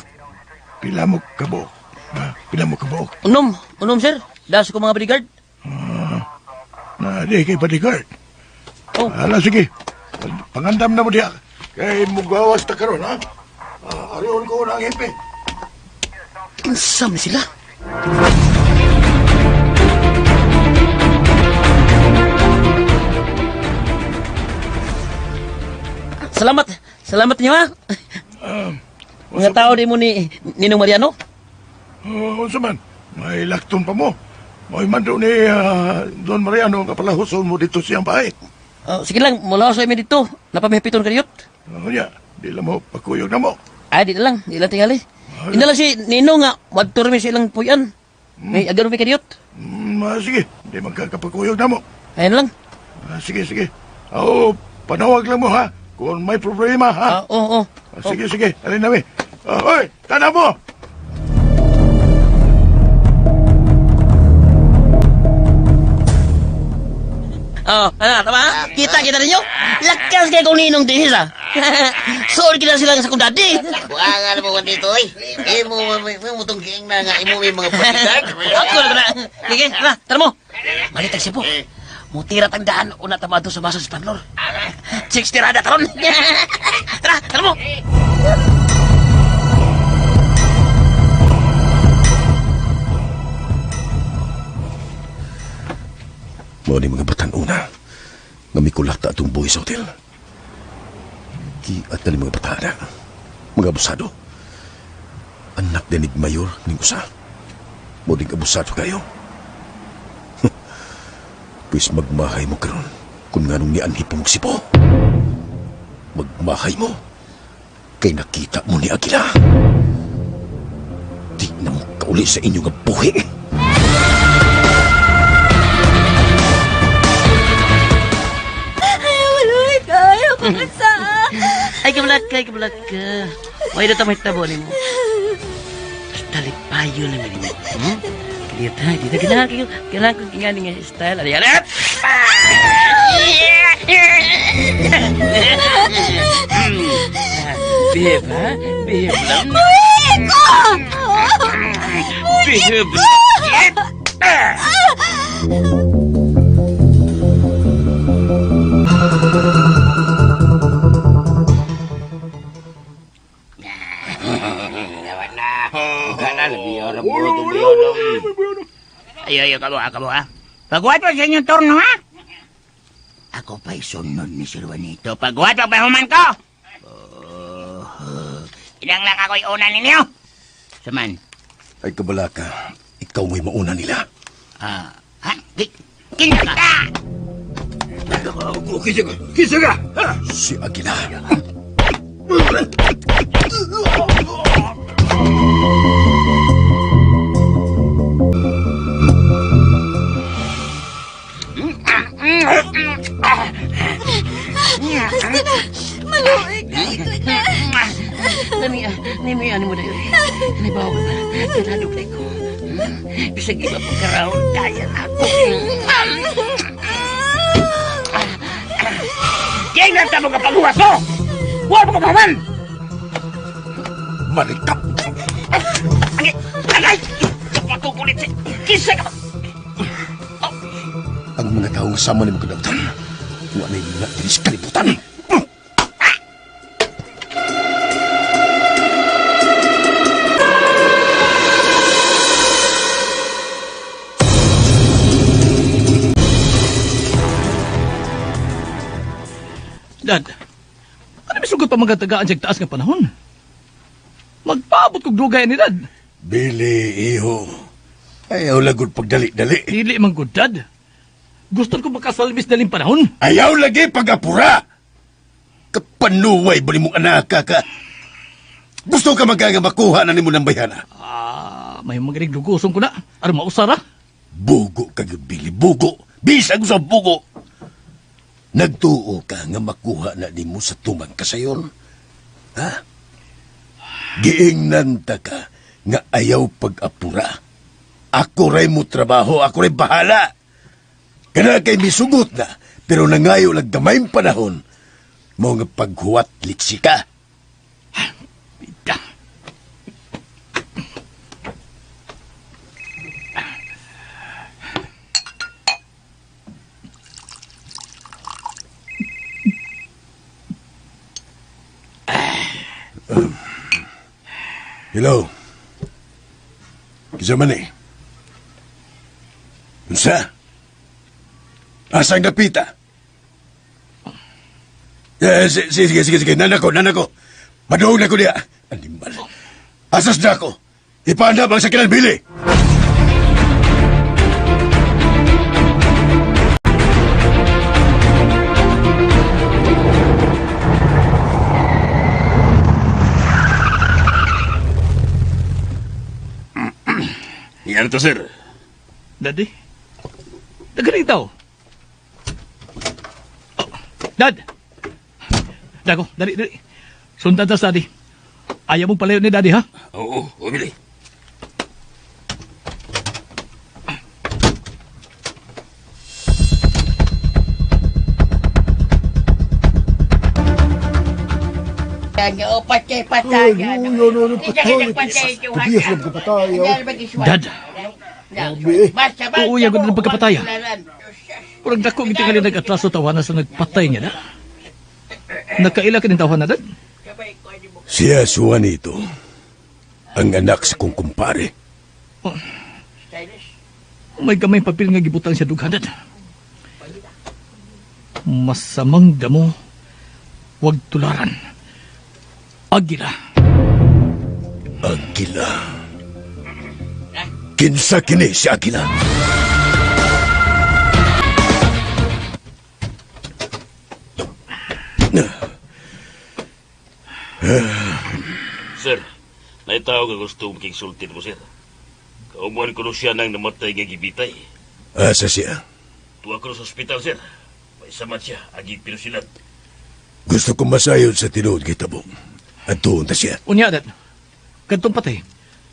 Pila mo kabuok. Ha? Pila mo kabuok. Unom, unom sir. Das ko mga bodyguard. Na, di kay bodyguard. Oh. Ala, sige. Pangandam na mo diya. Kay mugawas ta karon, ha? Arion ko na ang hipi. Kinsa man sila? Salamat. Salamat niyo ha. Mga tao di mo ni Ninong Mariano. Unsa man? May lakton pa mo. May mando ni Don Mariano nga palahuson mo dito siyang bahay. Sige lang, mula sa amin dito. Napamihipiton ka diyot. Nya, di lang mo pakuyog na mo. Ay, di na lang. Di lang tingali. Ina lang si Nino nga, wadto mi sa ilang puyan. May agano mi kadiyot. Sige, di magkakapakuyog na mo. Ayun lang. Sige, sige. Oo, panawag lang mo ha. Kung may problema ha. Oo, oo. Sige, sige. Alin na mi. Oy, tanaw mo! Oh, ano, tama? Kita kita ninyo? Lakas kay kong ninong dihis ah. Sorry kita sila sa kong daddy. Buangan mo dito, oy. Imo mo tong giing na nga imo may mga bodyguard. Ako na na. Sige, tara, tara mo. Malitag siya po. Mutira tang daan una tama sa baso sa parlor. Chicks tirada taron. Tara, tara mo. Mao ni mga batan-una nga mikulata atong buhi sa hotel. Giat na ni mga batana, mga abusado. Anak din ni Mayor ning usa. Mao ding abusado kayo. Pwes magmahay mo karon kung nganong nianhi pa mo sipo. Magmahay mo kay nakita mo ni Aguila. Di na mo kauli sa inyo nga buhi. Ay, kabalak ka, kabalak ka. Why na tamay tabo ni mo? Basta lipayo na mo. Dito, dito, kailangan ko, kailangan ko kinganin nga style. Ano yan? Behave, ha? Behave lang. Buhi ko! Behave. Ayo, ayo, kamo, kamo, ha? Pagwat pa sa inyong turno, ha? Ako pa'y sunod ni Sir Juanito. Pagwat pa human ko! Oh, ilang lang ako'y una ninyo. Saman. Ay kabalaka, ikaw mo'y mauna nila. Ah, ha? Kinsa ka? Kisa ka! Kisa ka! Si Aguila. Basta na! Maluoy kay ko na! Nami, nami, ano mo na yun? May bawa ka. Ganado kay ko. Bisag iba pagkaraon, kaya na ako. Kaya na tamo ka paghuwas mo! Huwag mo ka paman! Malikap! Agay! Agay! Kapakukulit si... Kisa ka ba? Ang mga taong sama ni mga kadautan, wala na yung diri sa kalibutan. Dad, ano may sugot pa mga tagaan sa taas nga panahon? Magpaabot kog dugay ni Dad. Bili, iho. Ayaw lagod pagdali-dali. Dili man gud, Dad. Gusto ko makasalvis daling panahon. Ayaw lagi pag-apura! Kapanuway ba ni mong anak ka? Gusto ka magkaga makuha na nimo ng bayana? Ah, may magaling lugusong ko na. Aron mausara. Bugo ka gyud, Bili, bugo. Bisag sa bugo. Nagtuo ka nga makuha na nimo sa tumang kasayon. Ha? Giingnan ta ka nga ayaw pag-apura. Ako ray mo trabaho, ako ray bahala. Kana kay misugot na, pero nangayo lang gamayng panahon. Mao nga paghuwat litsi ka. Bida. Hello. Kinsa man eh? Unsa? Asang dapita? Eh, sige, sige, sige. Nanako, nanako. Maduog na ko diya. Animal. Asas na ako. Ipaandam ang sakinan, Billy. Yan to, sir. Daddy? Daghan tao. Oh, Dad! Dago, dali, dali. Sundan ta sa daddy. Ayaw mong palayo ni daddy, ha? Oo, oo, Billy. Dad! Oo, yago na ng pagkapataya. Murag dako gid tingali nag-atraso tawana sa nagpatay niya na. Nakaila ka din tawana, Dad? Siya si Juanito. Ang anak sa kong kumpare. Oh. May gamay papel nga gibutang siya dughan, Dad. Masamang damo, wag tularan. Agila. Agila. Kinsa kini si Agila? Sir, naitaw nga gusto mong sultin mo, sir. Kaumuan ko no siya nang namatay nga gibitay. Asa siya? Tuwa ko sa ospital, sir. May samat siya, agi pinusilat. Gusto ko masayod sa tinuod kita mo. Adtuon ta siya. Unya, Dad. Kadtong patay.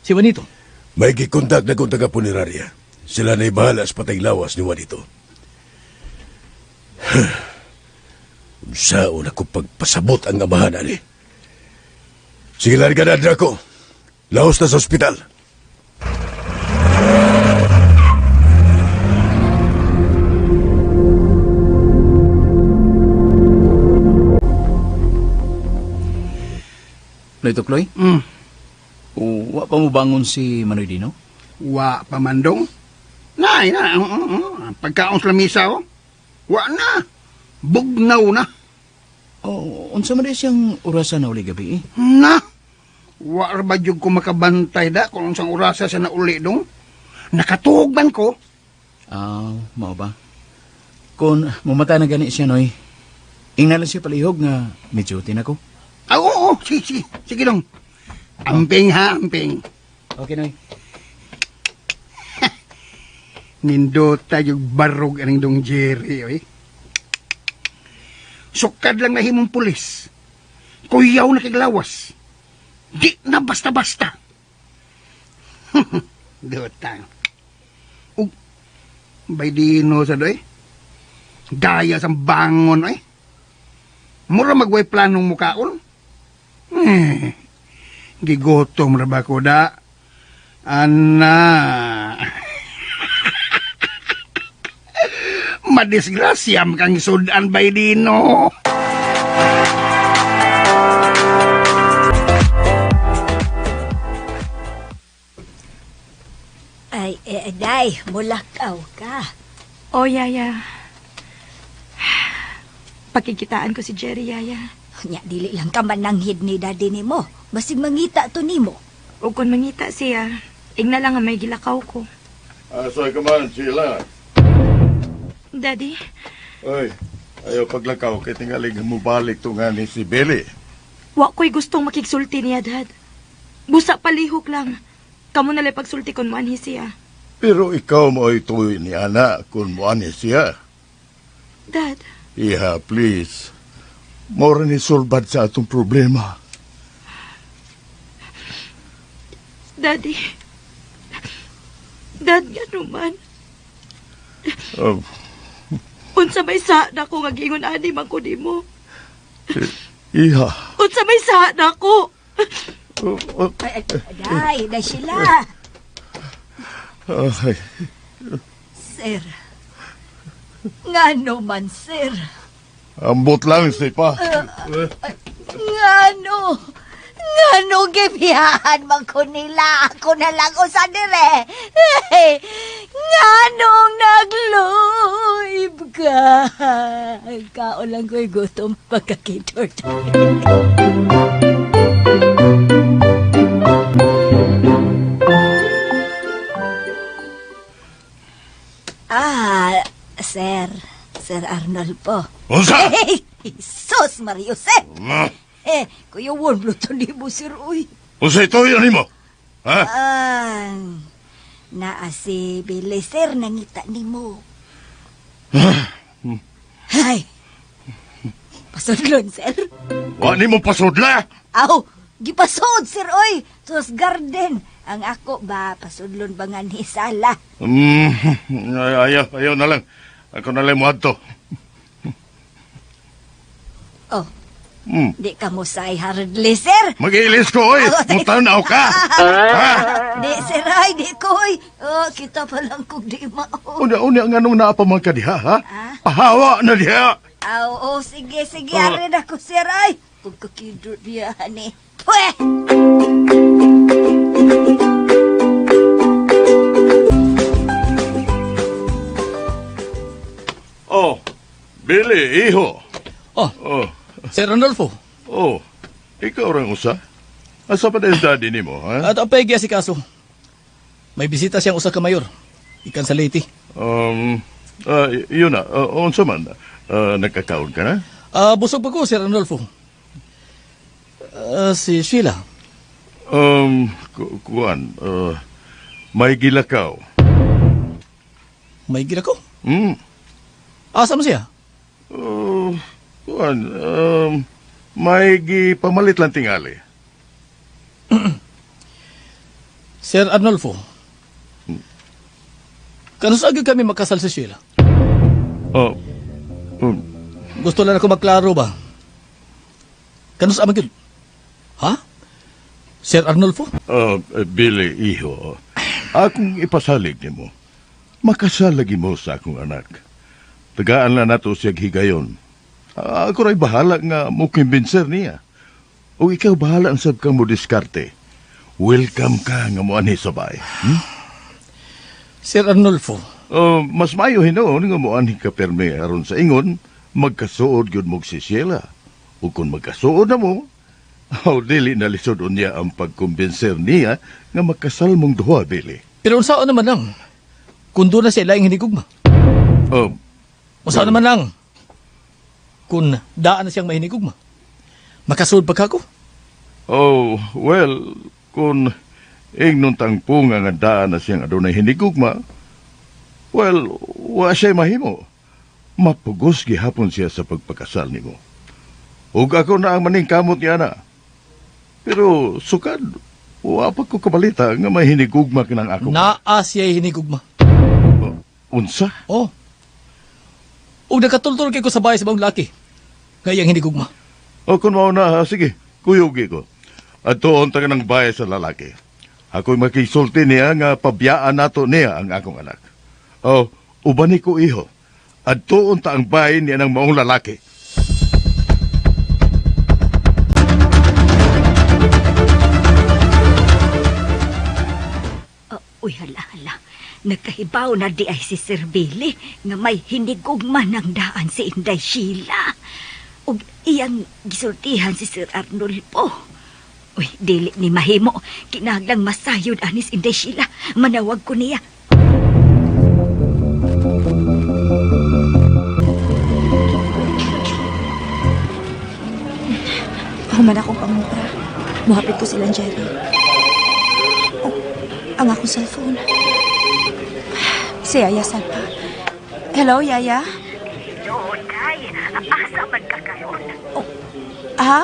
Si Juanito. May gikontak na kong taga-punerarya. Sila na'y bahala sa patay lawas ni Juanito. Unsaon ako pagpasabot ang amahan, ani. Sige, larga na, Draco. Laos na sa ospital. Noy Tukloy? Wa pa mo bangon si Manoy Dino? Wa pa man dong. Nay, na. Pagkaon sa lamisa, oh. Wa na. Bugnaw na. Oh, unsa man siyang orasan na uli gabi eh? Na. Wa ra ba jud ko makabantay da kung unsang orasa sa nauli dong? Nakatuog man ko. Ah, mao ba? Kung mumatay na gani siya, Noy, ingna lang siya palihog nga medyo na ko. Ah, oo, Oo, sige, sige. Sige dong. Amping ha, amping. Okay, Noy. Nindota yung barog aning dong Jerry, oy. Sukad lang na himong pulis. Kuyaw na kiglawas. Di na basta-basta. Dota. Ug, bay dino sa doy. Daya sa bangon, oy. Mura magway planong mukaon. Eh, gigotom ra ba ko da? Ana. Madisgrasya kang sudan bay dino. Ay, eh, day, mulakaw ka. Oh, Yaya. Pagkikitaan ko si Jerry, Yaya. Nya, dili lang ka mananghid ni daddy nimo. Basig mangita to nimo. O kung mangita siya, igna lang nga may gilakaw ko. Asa ka man, Sheila? Daddy, Oy, ayaw paglakaw kay tingalig mubalik to nga ni si Billy. wa ko'y gustong makigsulti niya, Dad. Busa palihok lang. Kamu nalay pagsulti kon moanhi siya. Pero ikaw mo tuwi ni ana kung moani siya. Dad, Iha, please. Mora ni sulbad sa atong problema. Daddy. Dad, nga naman. Oh, Unsa may sa na ko nga giingon ani man ko nimo. iha. Unsa may sa na ko. Oh, oh, Ay, ay, day, day sila. ay, Sir. Ngano man, sir? ambot lang si pa. Ngano? Ngano gibiyahan man ko nila? Ako na lang usa dire. Nganong nagluib ka? Kaon lang ko'y gutom pagkakidort. Ah, sir. Sir Arnold po. Unsa? Hey, Jesus, Maria Jose. Ma, Eh, kuya Won, luto ni mo, sir, uy. Unsa ito yun nimo? Ha? Ah, naa si Billy, sir, nangita ni mo. Ay, pasudlon, sir. Wa nimo pasudla? Aw, gipasod, sir, oy. Sus garden. Ang ako ba, pasudlon ba nga ni sala? Ayaw, ayaw na lang. Ako na lang moadto. Oh, di ka mo say hardly, sir. Mag-ilis ko, oy. Mutanaw ka. Ha? Di, sir, ay, di ko, oy. Oh, kita pa lang kung di mao. Una-una nga nung naapa man ka diha, ha? Ah? Pahawa na diha. Aw, oh, sige, sige, Oh. arin ako, sir, ay. Pagkakidot niya, ni. Pweh! Oh, Billy, iho. Oh, Oh, Sir Arnolfo. oh. Ikaw rang usa? Asa pa dahil daddy nimo, ha? At ang paigya si kaso. May bisita siyang usa ka mayor. Ikan sa Leyte. Yun na. Unsa man? Nagkakaon ka na? Ah, busog pa ko, Sir Arnolfo. Ah, si Sheila. Kuan, may gilakaw. May gira ko. Hmm. Asa mo siya? Oh, kuan, may gipamalit lang tingali. Sir Arnolfo. Kanus agad kami magkasal si Sheila? Oh, Gusto lang ako maklaro ba? Kanus amang yun? Ha? Sir Arnolfo? Billy, iho, akong ipasalig nimo. Makasalagi mo sa akong anak. Tagaan lang nato siya higayon. Ako ra'y bahala nga mo kumbinser niya. O ikaw bahala ang sab kang mo diskarte. Welcome ka nga mo anhi sabay. Hmm? Sir Arnolfo. Mas maayo hinuon nga mo anhi ka perme aron sa ingon, magkasuod gyud mo si Sheila. O kung magkasuod na mo, aw dili na lisod unya ang pagkumbinser niya nga magkasal mong duha, Billy. Pero unsaon naman lang? Kung doon na siya laing hinigugma. Oh, Unsaon naman lang? Kung daan na siyang mahinigugma. Makasulod pa ka ko? Oh, well, kung ingnon tang punga nga daan na siyang adunay hinigugma, well, wa siya mahimo. Mapugos gihapon siya sa pagpakasal nimo. Ug ako na ang maningkamot niya na. Pero sukad, wa pa ko kabalita nga may hinigugma kinang ako. Naa siya'y hinigugma. Unsa? Oh. Ug nakatultol kay ko sa bahay sa maong laki. Nga iyang hinigugma. O kung mao na, sige, kuyugi ko. At tuon ta ng bahay sa lalaki. Ako'y makisulti niya nga pabiyaan nato niya ang akong anak. O, ubani ko iho. At tuon ta ang bahay niya ng maong lalaki. Uy, hala, hala. Nagkahibaw na di ay si Sir Billy nga may hinigugma ng daan si Inday Sheila. Ug iyang gisultihan si Sir Arnulfo. Uy, dili ni mahimo. Kinahanglang masayod anis Inday Sheila. Manawag ko niya. Human akong pangupra. Muhapit ko silang Jerry. Oh, ang akong cellphone. Si Yaya Salpa. Hello, Yaya? Noon, kay. Asa man ka karon? Oh, ha?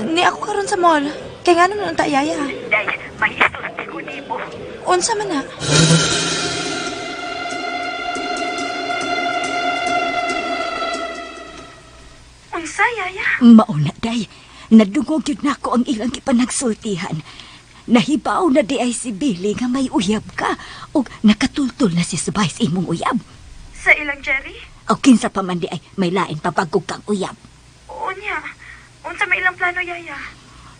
Ni ako karon sa mall. Kay nga naman unta, Yaya? Day, may isulti ko nimo. Unsa man na? Unsa, Yaya? Mauna, day. Nadungog yun nako ang ilang gipanagsultihan. Nahibaw na di ay si Billy nga may uyab ka ug nakatultol na si Subay sa imong uyab. Sa ilang Jerry? O kinsa pa man di ay may lain pa bagog kang uyab. Oo niya. Unsa may ilang plano, Yaya?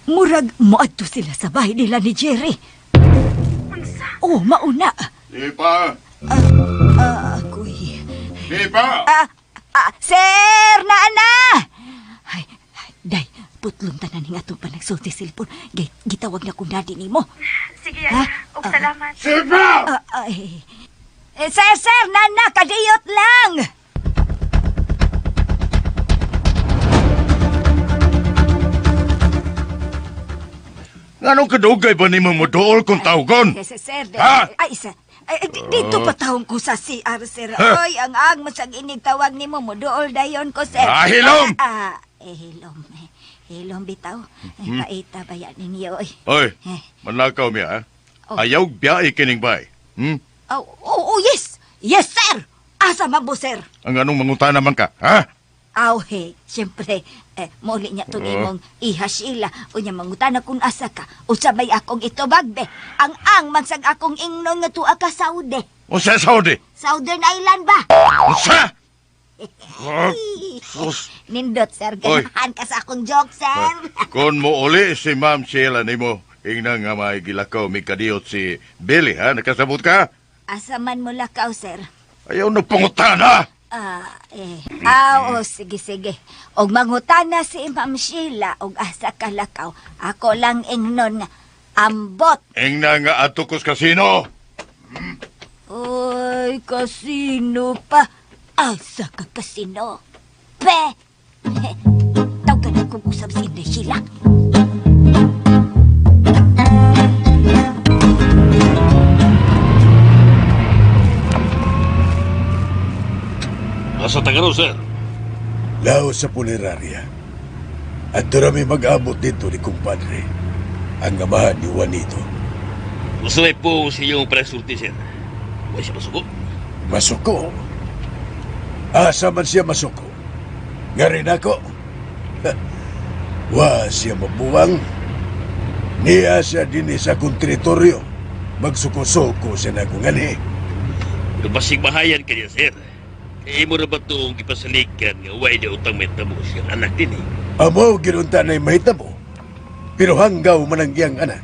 Murag moadto sila sa bahay nila ni Jerry. Unsa? Oh, mauna. Di pa! Ako'y... Di pa! Sir, naana! Ay, ay, day, putlong tanan nga itong panagsulti silpon. Gitawag na kong daddy nimo. Sige, Yaya. Og salamat. Sipa! Ay. Eh, sir, sir, nana, kadiyot lang! Nganong kadugay ba nimo moduol kung tawgon? Eh, sir, sir, Ha? ay, sir. Ay, dito pa taong ko sa CR, sir. Ha? Oy, ang ang masag inig tawag nimo mo dool dayon ko, sir. Ah, hilom! Hilom. Hilom bitaw. Ay, paita ba yan ninyo, oy. Oy, Eh. manlakaw miya, ha? Oh. Ayaw biyahe kining bay. Hmm? Oh, oh, oh, yes! Yes, sir! Asa man mo, sir? Ang anong mangutana man ka, ha? Aw, he, siyempre, eh, muli niya itong Oh. imong iha Sheila. Unya, mangutana kung asa ka. Usa may akong itubag, be. Ang magsag akong ingnon nga tuwa ka Saudi. Unsa Saudi? Southern Island ba? Unsa? Ah, sus. Nindot, sir. Oy. Ganahan ka sa akong joke, sir. Kung mo uli si Ma'am Sheila nimo, ingna nga may gilakaw mi kadiyot si Billy, ha? Nakasabot ka? Asa man mo lakaw, sir? Ayaw na pangutana! Ah, eh. Ah, oh, sige, sige. Og mangutana si Ma'am Sheila og asa ka lakaw. Ako lang ingnon nga ambot. Ingna nga adto ko sa kasino! Uy, kasino pa? Asa ka kasino? Pe! Tawag na kong usab si Inday Sheila. Nasa tagaro, sir. Lao sa punerarya. At durami mag-abot dito ni kumpadre. Ang amahan ni Juanito. Gusto may po sa iyong panasulti, sir. Huwag siya masuko. Masuko? Asa man siya masuko? Nga rin ako. Ha, wa siya mabuwang. Niya siya din sa akong teritoryo. Magsuko-suko siya na kung ani. Pero basig bahayan ka niya, sir. Kaya mo na ba itong ipasalikan nga way na utang may tamo siyang anak din eh. Amo ginunta na'y mahitabo. Pero hanggaw man ang iyang anak.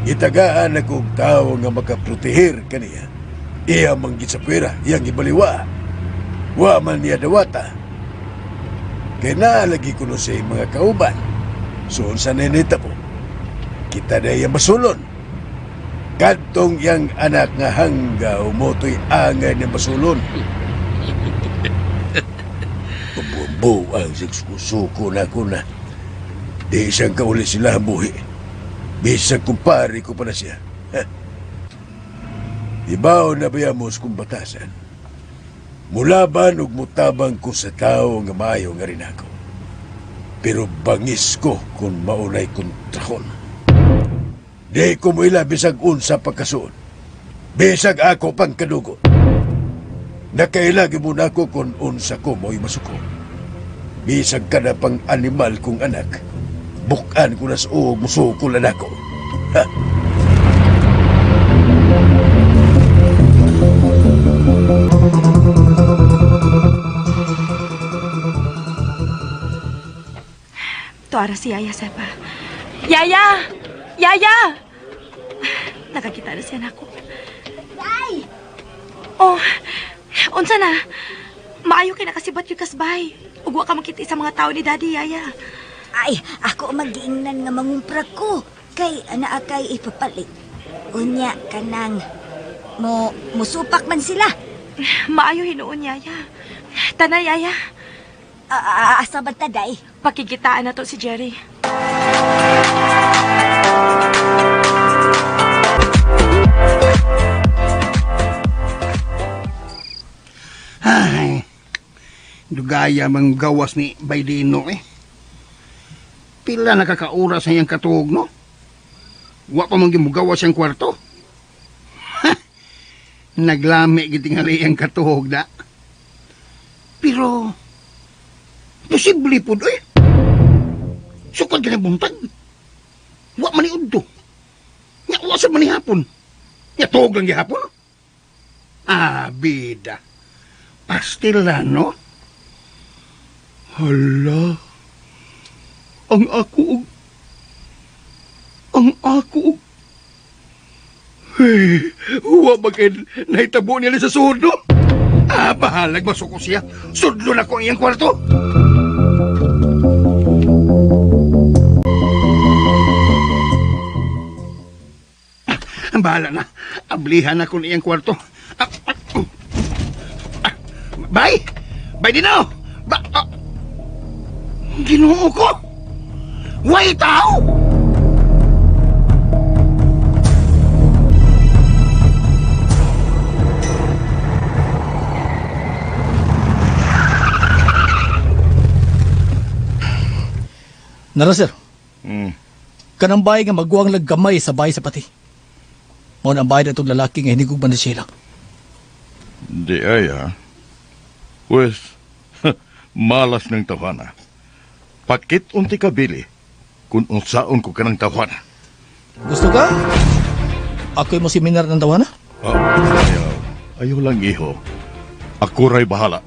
Itagaan akong tao nga makaprotehir kaniya. Iya mang gitsapwera, iyang ibaliwa. Wa man niya dawata. Kay naalagi ko no sa iyang mga kauban. So unsa na nitabo. Kita na iya masulon. Kadtong iyang anak nga hanggaw moto'y angay na masulon. Bubuang suko na ko na. Di siyang kauli sila ang buhi. Bisag kumpare ko pa na siya. Ha? Ibaw na ba mo kung batasan? Mulaban ug mutabang ko sa tao nga maayo nga rin ako. Pero bangis ko kung maunay kontrakon. Di ko mo ila bisag unsa pagkasuon. Bisag ako pang kadugo. Nakaila gyud mo nako kung unsa ko mo'y masuko. Bisag kada pang animal kong anak, bukan ko na sa uog musukol na nako. Ha? Tuara si Yaya, Sepa. Yaya! Yaya! Nakakita na siya nako. Day! Oh, unsa na? Maayo kay nakasibat yung kasbay. Ug wa ka makita sa mga tao ni Daddy, Yaya. Ay, ako ang magiingnan nga mangumpra ko. Kay anaa kay ipapalit. Unya kanang mo musupak man sila. Maayo hinuon, Yaya. Tana, Yaya. Asa ba ta, Day? Pakikitaan na to si Jerry. Ay, dugaya mang gawas ni Baydino eh. Pila nakakauras sa iyang katuog, no? Wa pa man gimugawas siyang kwarto. Ha! Naglami gitingali ang katuog da. Pero, posible po eh. Sukad ka na buntag. Wa man ni udto. Nya wa sa man ni hapon. Nya tuog lang gihapon. Ah, bida. Pastila, no? Hala. Ang ako og... Ang ako og... Hey, huwa ba kay nahitabo niya sa suod, no? Ah, bahalag masuko siya. Sudlo na ko ang iyang kwarto. Ah, bahala na. Ablihan na ko ang iyang kwarto. Ah, ah, oh. Ah, bye! Bye din na! Ba, ah. Ginoo ko! Way tao! Nara, sir. Kanang bahay nga maguwang laggamay sa bahay sa pati. Mao na ang bahay na itong lalaki nga hinigugman ni Sheila. Di ay, ha? Pues, malas ng tawana. Pakit unti ka, Billy, kung unsaon ko ka ng tawana. Gusto ka? Ako'y mo seminar ng tawana? Oh, ayaw. Ayaw lang, iho. Ako ra'y bahala.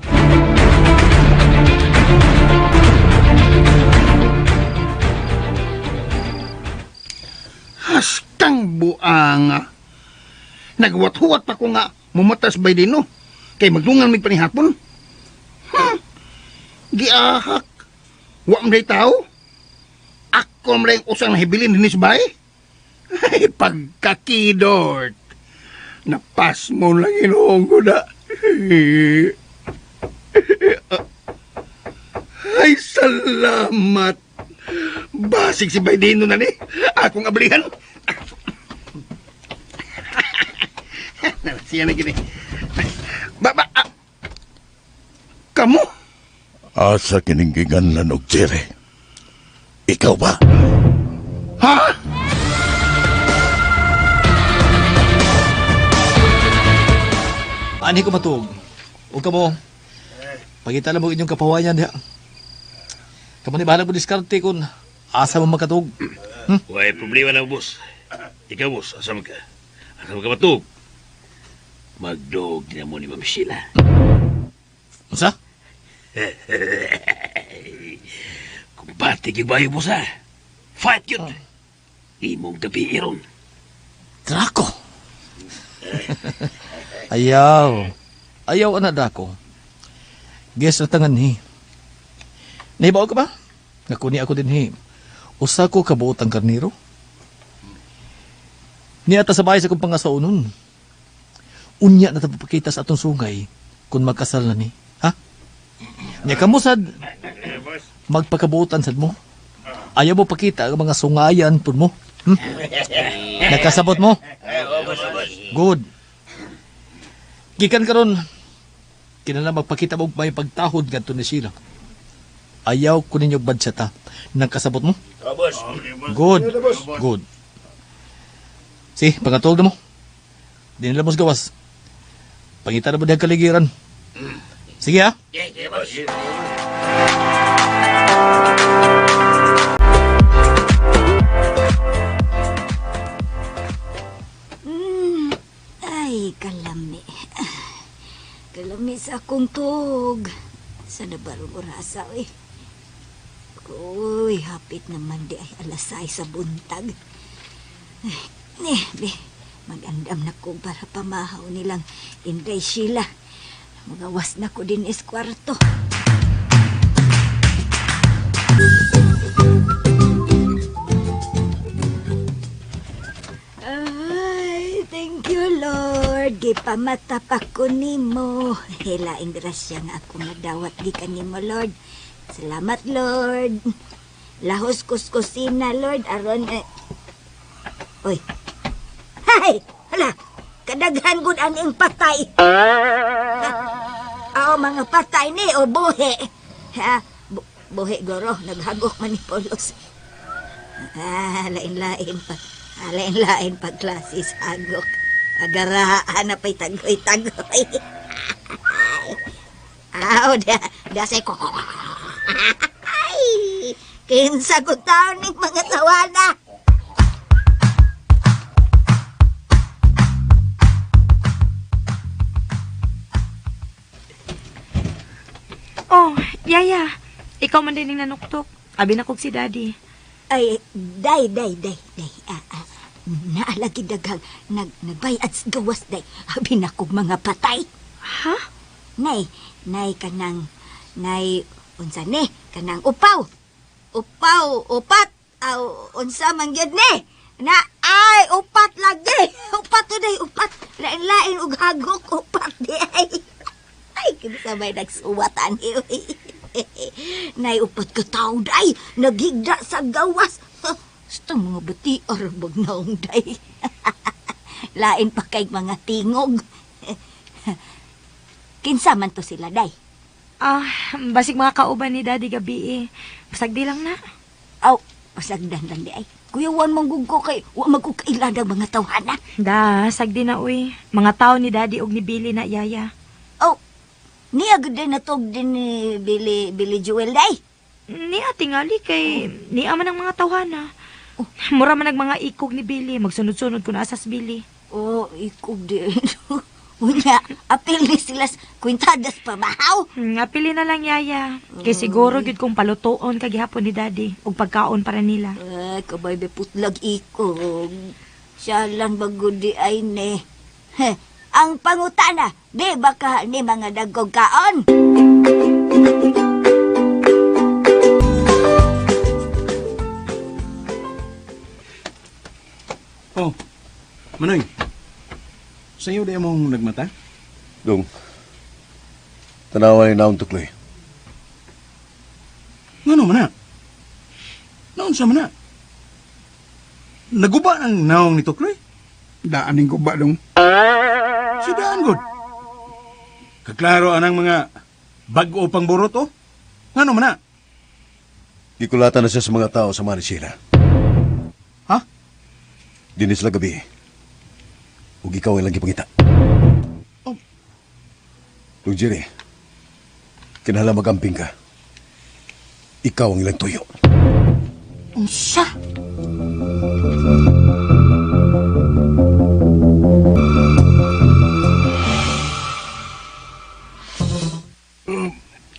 Hastang buanga. Nagwat-huwat pa ko nga mumatas bay dino. Kay magdungan mig panihapon. Giahak. Wa man day tao. Ako man day ang usang nahibilin dinhi sa bahay. Ay, pagkakidort. Napas mo lang inoong ko na. Ay, salamat. Basig si Baydino na ni. Akong ablihan. Siya na gini. Ba, ba, ah. Kamu? Asa kininggingan og Jerry. Ikaw ba? Ha? Ani ko matuog. Huwag ka mo. Pagita lang mo inyong kapawayan diha. Kamo ni bahala mo diskarte kung asa mo makatuog. Way problema na, boss. Ikaw, boss, asa man ka? Asa man ka matug? Magdog na mo ni Ma'am Sheila. Unsa? Kumbate gyud bayo, boss, ha? Fight yun! Imong gabi iron. Draco. Ayaw. Ayaw ana Draco. Guess na tangan ni. Nahibaw ka ba? Nakuni ako din hi. Usa ko kabuot ang karniro. Niya ta sa bahay sa kong pangasaunon. Unya na ta papakita sa atong sungay kung magkasal na ni. Ha? Nya kamo sad magpakabuotan sad mo. Ayaw mo pakita ang mga sungayan pud mo. Nakasabot mo? Good. Gikan karon kinahanglan magpakita mo may pagtahod ngadto ni Sheila. Ayaw ko ninyo badsata. Nakasabot mo? Good. Good. Si, pangatulog na mo. Di nila mo sa gawas. Pangita na mo dihang kaligiran. Sige ha. Ay, kalami. Kalami sa akong tug. Sa nabarong orasa, eh. Uy, hapit naman di ay alas 6 sa buntag. Ay, be, magandam na ko para pamahaw nilang Inday Sheila. Magawas na ko din is kwarto. Ay, thank you, Lord. Gipamata pa ko nimo. Hilaing grasya nga ako madawat gikan nimo, Lord. Salamat, Lord. Lahos kuskusina, Lord. Aron, eh. Uy. Hay! Hala! Kadaghan gud ang patay. Aw, mga patay ni o buhi. Ha? Buhi goro, naghagok man ni Polos. Ah, lain-lain pa. Ah, lain-lain pa klase sa hagok. Agaraan na pa'y tagoy-tagoy. Aw, da say ko. Ay, kinsa ko taon ning mga tawana. Oh, Yaya. Ikaw man din yung nanuktok. Abi na kog si Daddy. Ay, day, day, day, day. Naalagi daghang nagbayad sa gawas, day. Abi na kog mga patay. Ha? Nay, nay kanang, nay, unsa ni? Kanang upaw. Upaw, upat. Aw, unsa man gyud ni? Na, ay, upat lagi. Upat to day, upat. Lain-lain og hagok, upat di ay. Ay, kinsa may nagsuwatan ni. Nay, upat ka tawo, day. Nagigda sa gawas. Basta mga batiar bagnaong, day. Lain pa kay mga tingog. Kinsa man to sila, day? Ah, basig mga kauban ni Daddy gabi eh. Pasagdi lang na. Aw, pasagdan lang di ay. Kuya, wan manggug ko kay, wa magkukailan ang mga tawhana. Da, sagdi na uy. Mga tao ni Daddy og ni Billy na Yaya. Oh, niya gud din natog din ni Billy Joel, day. Niya tingali kay niya man ang mga tawhana. Mura man ang mga ikog ni Billy, magsunod-sunod kun asas Billy. Oh, ikog din. Unya, apil ni sila kwintadas pa bahaw. Apili na lang, Yaya. Kay siguro gyud kong palutoon kagihapon ni Daddy og pagkaon para nila. Ay, kabay be putlag ikog. Siya lang bagod di ay ne. Heh, ang pangutana, di baka ni mga dagog kaon. Oh, Manoy. Sa'yo di mong nagmata? Dong, tanawa ni naong tukloy. Ngano man na? Naon sa man na? Naguba ang naong ni Tukloy? Daan ning guba dong. Si daan god. Kaklaro anang mga bag-o pang burot oh. Ngano man na? Gikulatan na siya sa mga tao sa Manisira. Ha? Dini sila gabi. Ug ikaw ang ilang gipangita. Oh. Dong Jerry, kinahanglan magamping ka. Ikaw ang ilang tuyo. Unsa?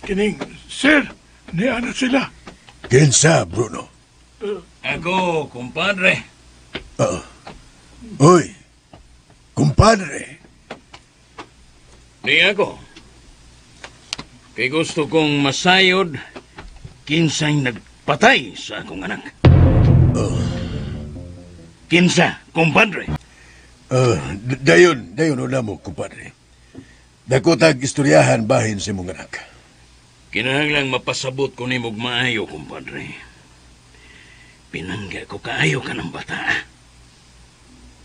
Kining, sir, niya na sila. Kinsa, Bruno? Ako, kumpadre. Oo. Uy, kumpadre. Di ako. Kay gusto kong masayod kinsay nagpatay sa akong anak. Kinsa, kumpadre. Dayon, dayon una mo, kumpadre. Dakotag istoryahan bahin sa imong anak. Kinahanglang mapasabot ko nimog maayo, kumpadre. Pinangga ko kaayo ka ng bata.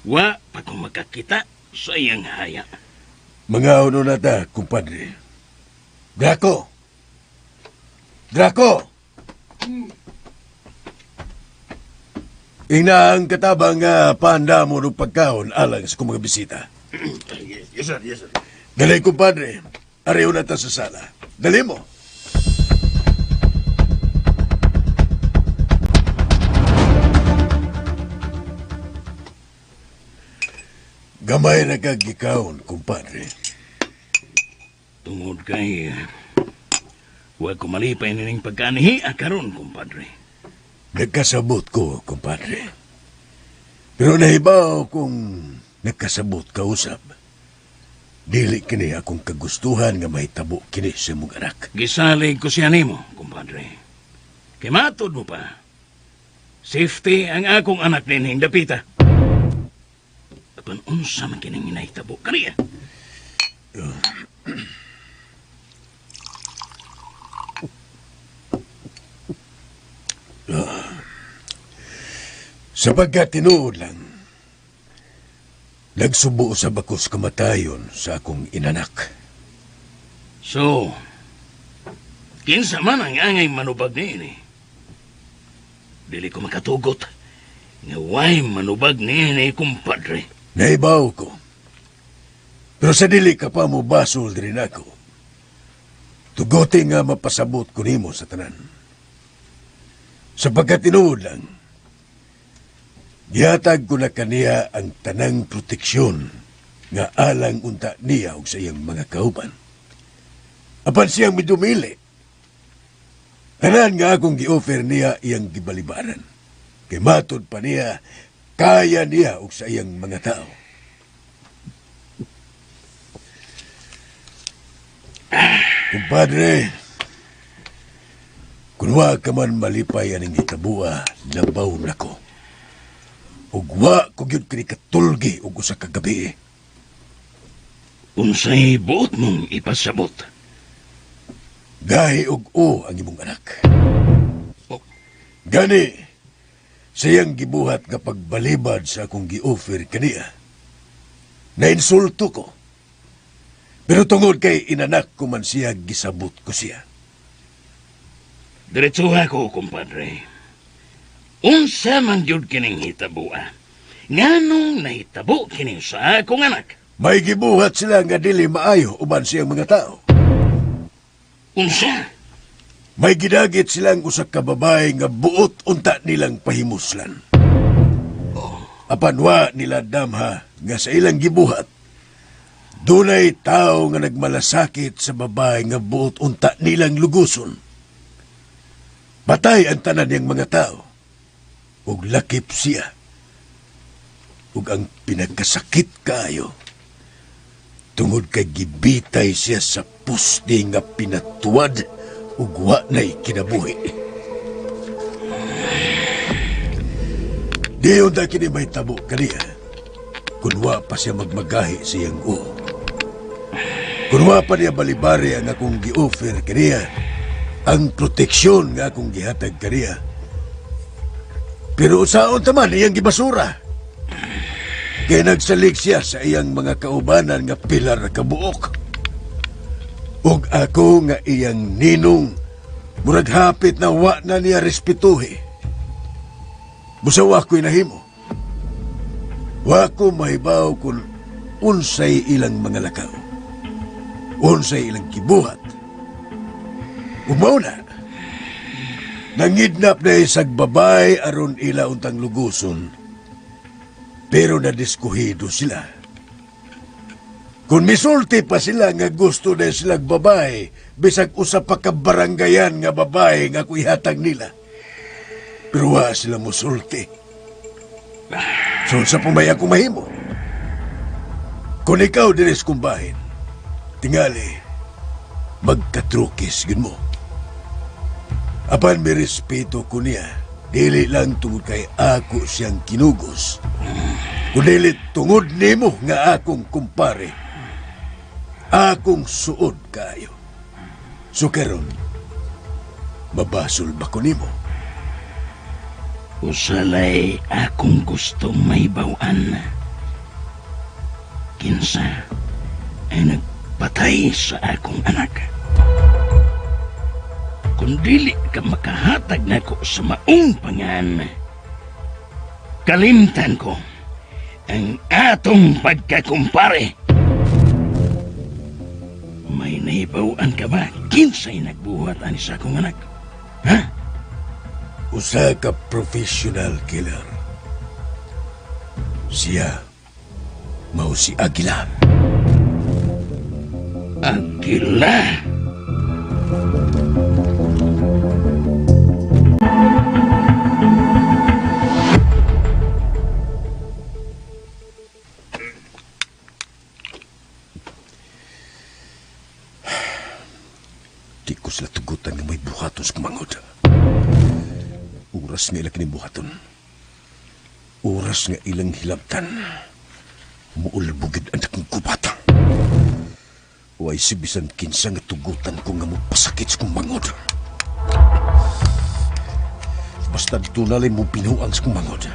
Wa pa ko makakita sa iyang haya. Mga uno na ta, kumpadre. Draco! Draco! Ina ang katabang nga panda mo ng pagkaon alang sa kong mga bisita. Yes, sir. Yes, sir. Dali, kumpadre. Ariyo na ta sa sala. Dali mo. Gamay na kag gikaon, kumpadre. Tungod kay wa ko malipay nining pagkanihi karon, kumpadre. Nagkasabot ko, kumpadre. Pero nahibaw kung nagkasabot ka usab. Dili kini akong kagustuhan nga mahitabo kini sa imong anak. Gisalig ko siya nimo, kumpadre. Kay matod mo pa. Safety ang akong anak dinhing dapita. Apan unsa man kining nahitabo kaniya? Sapagkat tinuod lang, nagsubo usab ako sa kamatayon sa akong inanak. So, kinsa man ang angay manubag niini. Dili ko makatugot nga way manubag niini, kumpadre. Naibaw ko. Pero sa dili ka pa mo basol diri nako. Tugote nga mapasabot ko nimo sa tanan. Sapagkat tinuod lang, gihatag ko na kaniya ang tanang proteksyon nga alang unta niya og sa iyang mga kauban. Apan siyang midumili. Tanan nga akong gi-offer niya iyang gibalibaran. Kay matod pa niya, kaya niya og sa iyang mga tao. Kumpadre, kung wa ka man malipay aning hitabua, labaw na ko. Ug wa ko gyud kini katulgi og usa ka gabi. Unsay buot mong ipasabot? Gahi og o ang imong anak. Gani, siyang gibuhat nga pagbalibad sa akong gi-offer kaniya. Nainsulto ko. Pero tungod kay inanak ko man siya, gisabot ko siya. Diretsuha ko, kumpadre. Unsa man gyud kining hitaboa? Nganong nahitabo kining sa akong anak? May gibuhat sila nga dili maayo uban siyang mga tao. Unsa? May gidagit silang usa ka babae nga buot unta nilang pahimuslan. Apan wa nila damha nga sa ilang gibuhat, dunay tao nga nagmalasakit sa babae nga buot unta nilang luguson. Patay ang tanan niyang mga tao, ug lakip siya, ug ang pinagkasakit kaayo, tungod kay gibitay siya sa puste nga pinatuwad ug wa na'y kinabuhi. Diyon ta kini may tabo kaniya, kun wa pa siya magmagahi sa iyang uo. Kun wa pa niya balibari ang akong gi-offer kaniya, ang proteksyon nga akong gihatag kaniya. Pero usaon taman iyang gibasura. Kay nagsalig siya sa iyang mga kaubanan nga pilar kabuok. Ug ako nga iyang ninong, murag hapit na wa na niya respetuhi. Busa wa ko'y nahimo. Wa ko mahibaw kung unsay ilang mga lakaw. Unsay ilang kibuhat. Umaw na. Nangidnap na isag babay aron ila untang luguson. Pero nadiskuhido sila. Kung misulti pa sila nga gusto na silang babay, bisag usa pa ka baranggayan nga babay nga kuihatag nila. Pero wa sila musulti. So sa pumay ako mahimo. Kung ikaw dinis kumbahin, tingali, magkatrukis gin mo. Apan may respeto ko niya, dili lang tungod kay ako siyang kinugos. Kung dili tungod nimo nga akong kumpare, akong suod kayo. So karon, mabasol ba ko nimo? Usalay akong gustong mahibaw-an. Kinsa ay nagpatay sa akong anak. Kung dili ka makahatag nako sa maong pangan, kalimtan ko ang atong pagkakumpare. May nahibaw-an ka ba kinsay nagbuhat ani sa akong anak? Ha? Usa ka professional killer. Siya mao si Aguila. Aguila? Di ko sila tugutan nga may buhaton sa kumangod. Oras nga ilang kinibuhaton. Oras nga ilang hilabtan. Muulbugid ang akong kubata. Way si bisan kinsa nga tugutan ko nga mupasakit sa kumangod. Basta dunalay mo binuang sa kumangod.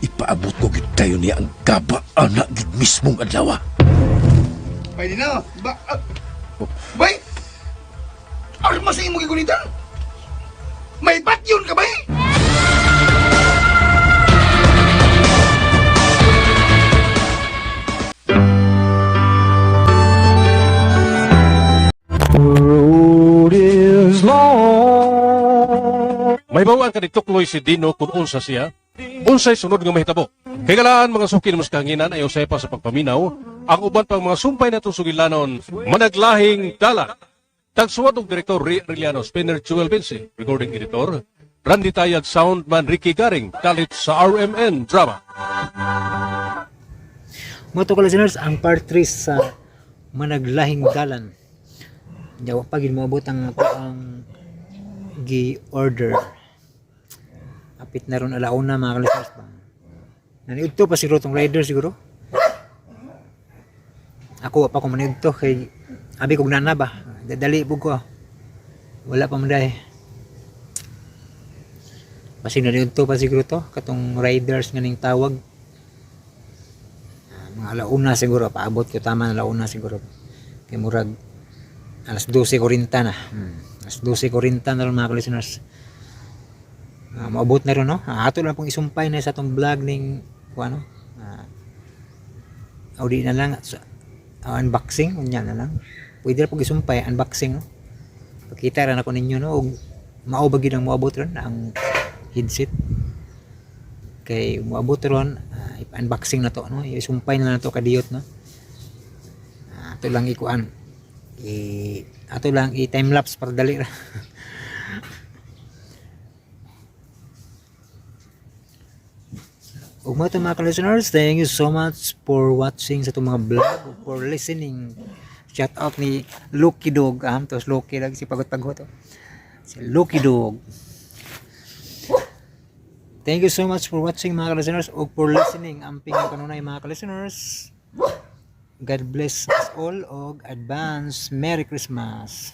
Ipaabot ko gid tayo niya ang gaba anak gid mismong adlaw. Pwede na. Ba, bay! Arma sa imong gigunitan? May batyon ka, bay? Road is long. May bawaan ka ni Tukloy si Dino kung unsa siya. Unsay sunod nga mahitabo. Higalaan mga suki mas kahanginan ay usay pa sa pagpaminaw ang uban pang mga sumpay natong sugilanon managlahing dalan. Tagsuwat og direktor Ri Riliano, Spinner Jewel Vinci, recording editor Randy Tayad, soundman Ricky Garing, talit sa RMN Drama. Mga to listeners, ang part 3 sa Managlahing Dalan. Yawa pa gid moabot ang ako ang gi-order. Apit na ron alauna mga listeners ba. Naniudto pa siguro tong rider siguro. Ako wa pa ko maniudto kay abi kog nana ba. Dadali pud ko. Wala pa man dahi. Basig naniudto pa siguro to katong riders nga ning tawag. Mga alauna siguro paabot ko, tama na alauna siguro. Kay murag alas 12:40 na. Alas 12:40 na ron mga listeners. Maabot na ron no. Ato lang pong isumpay na sa atong vlog ning kuano. Audi na lang sa unboxing unya na lang. Pwede ra pong isumpay unboxing no. Pakita ra nako ninyo no og mao ba gyud ang moabot ron ang headset. Kay moabot ron, i-unboxing na to no, isumpay na lang to kadiyot no. Ato lang ikuan. I ato lang i time lapse para dali ra. Ug mga to mga listeners, thank you so much for watching sa itong mga vlog, for listening. Shout out ni Lucky Dog. Tos Lucky lang si pagot-pagot. Oh. Si Lucky Dog. Thank you so much for watching mga listeners o for listening. Amping mo kanunay mga listeners. God bless us all og advance Merry Christmas.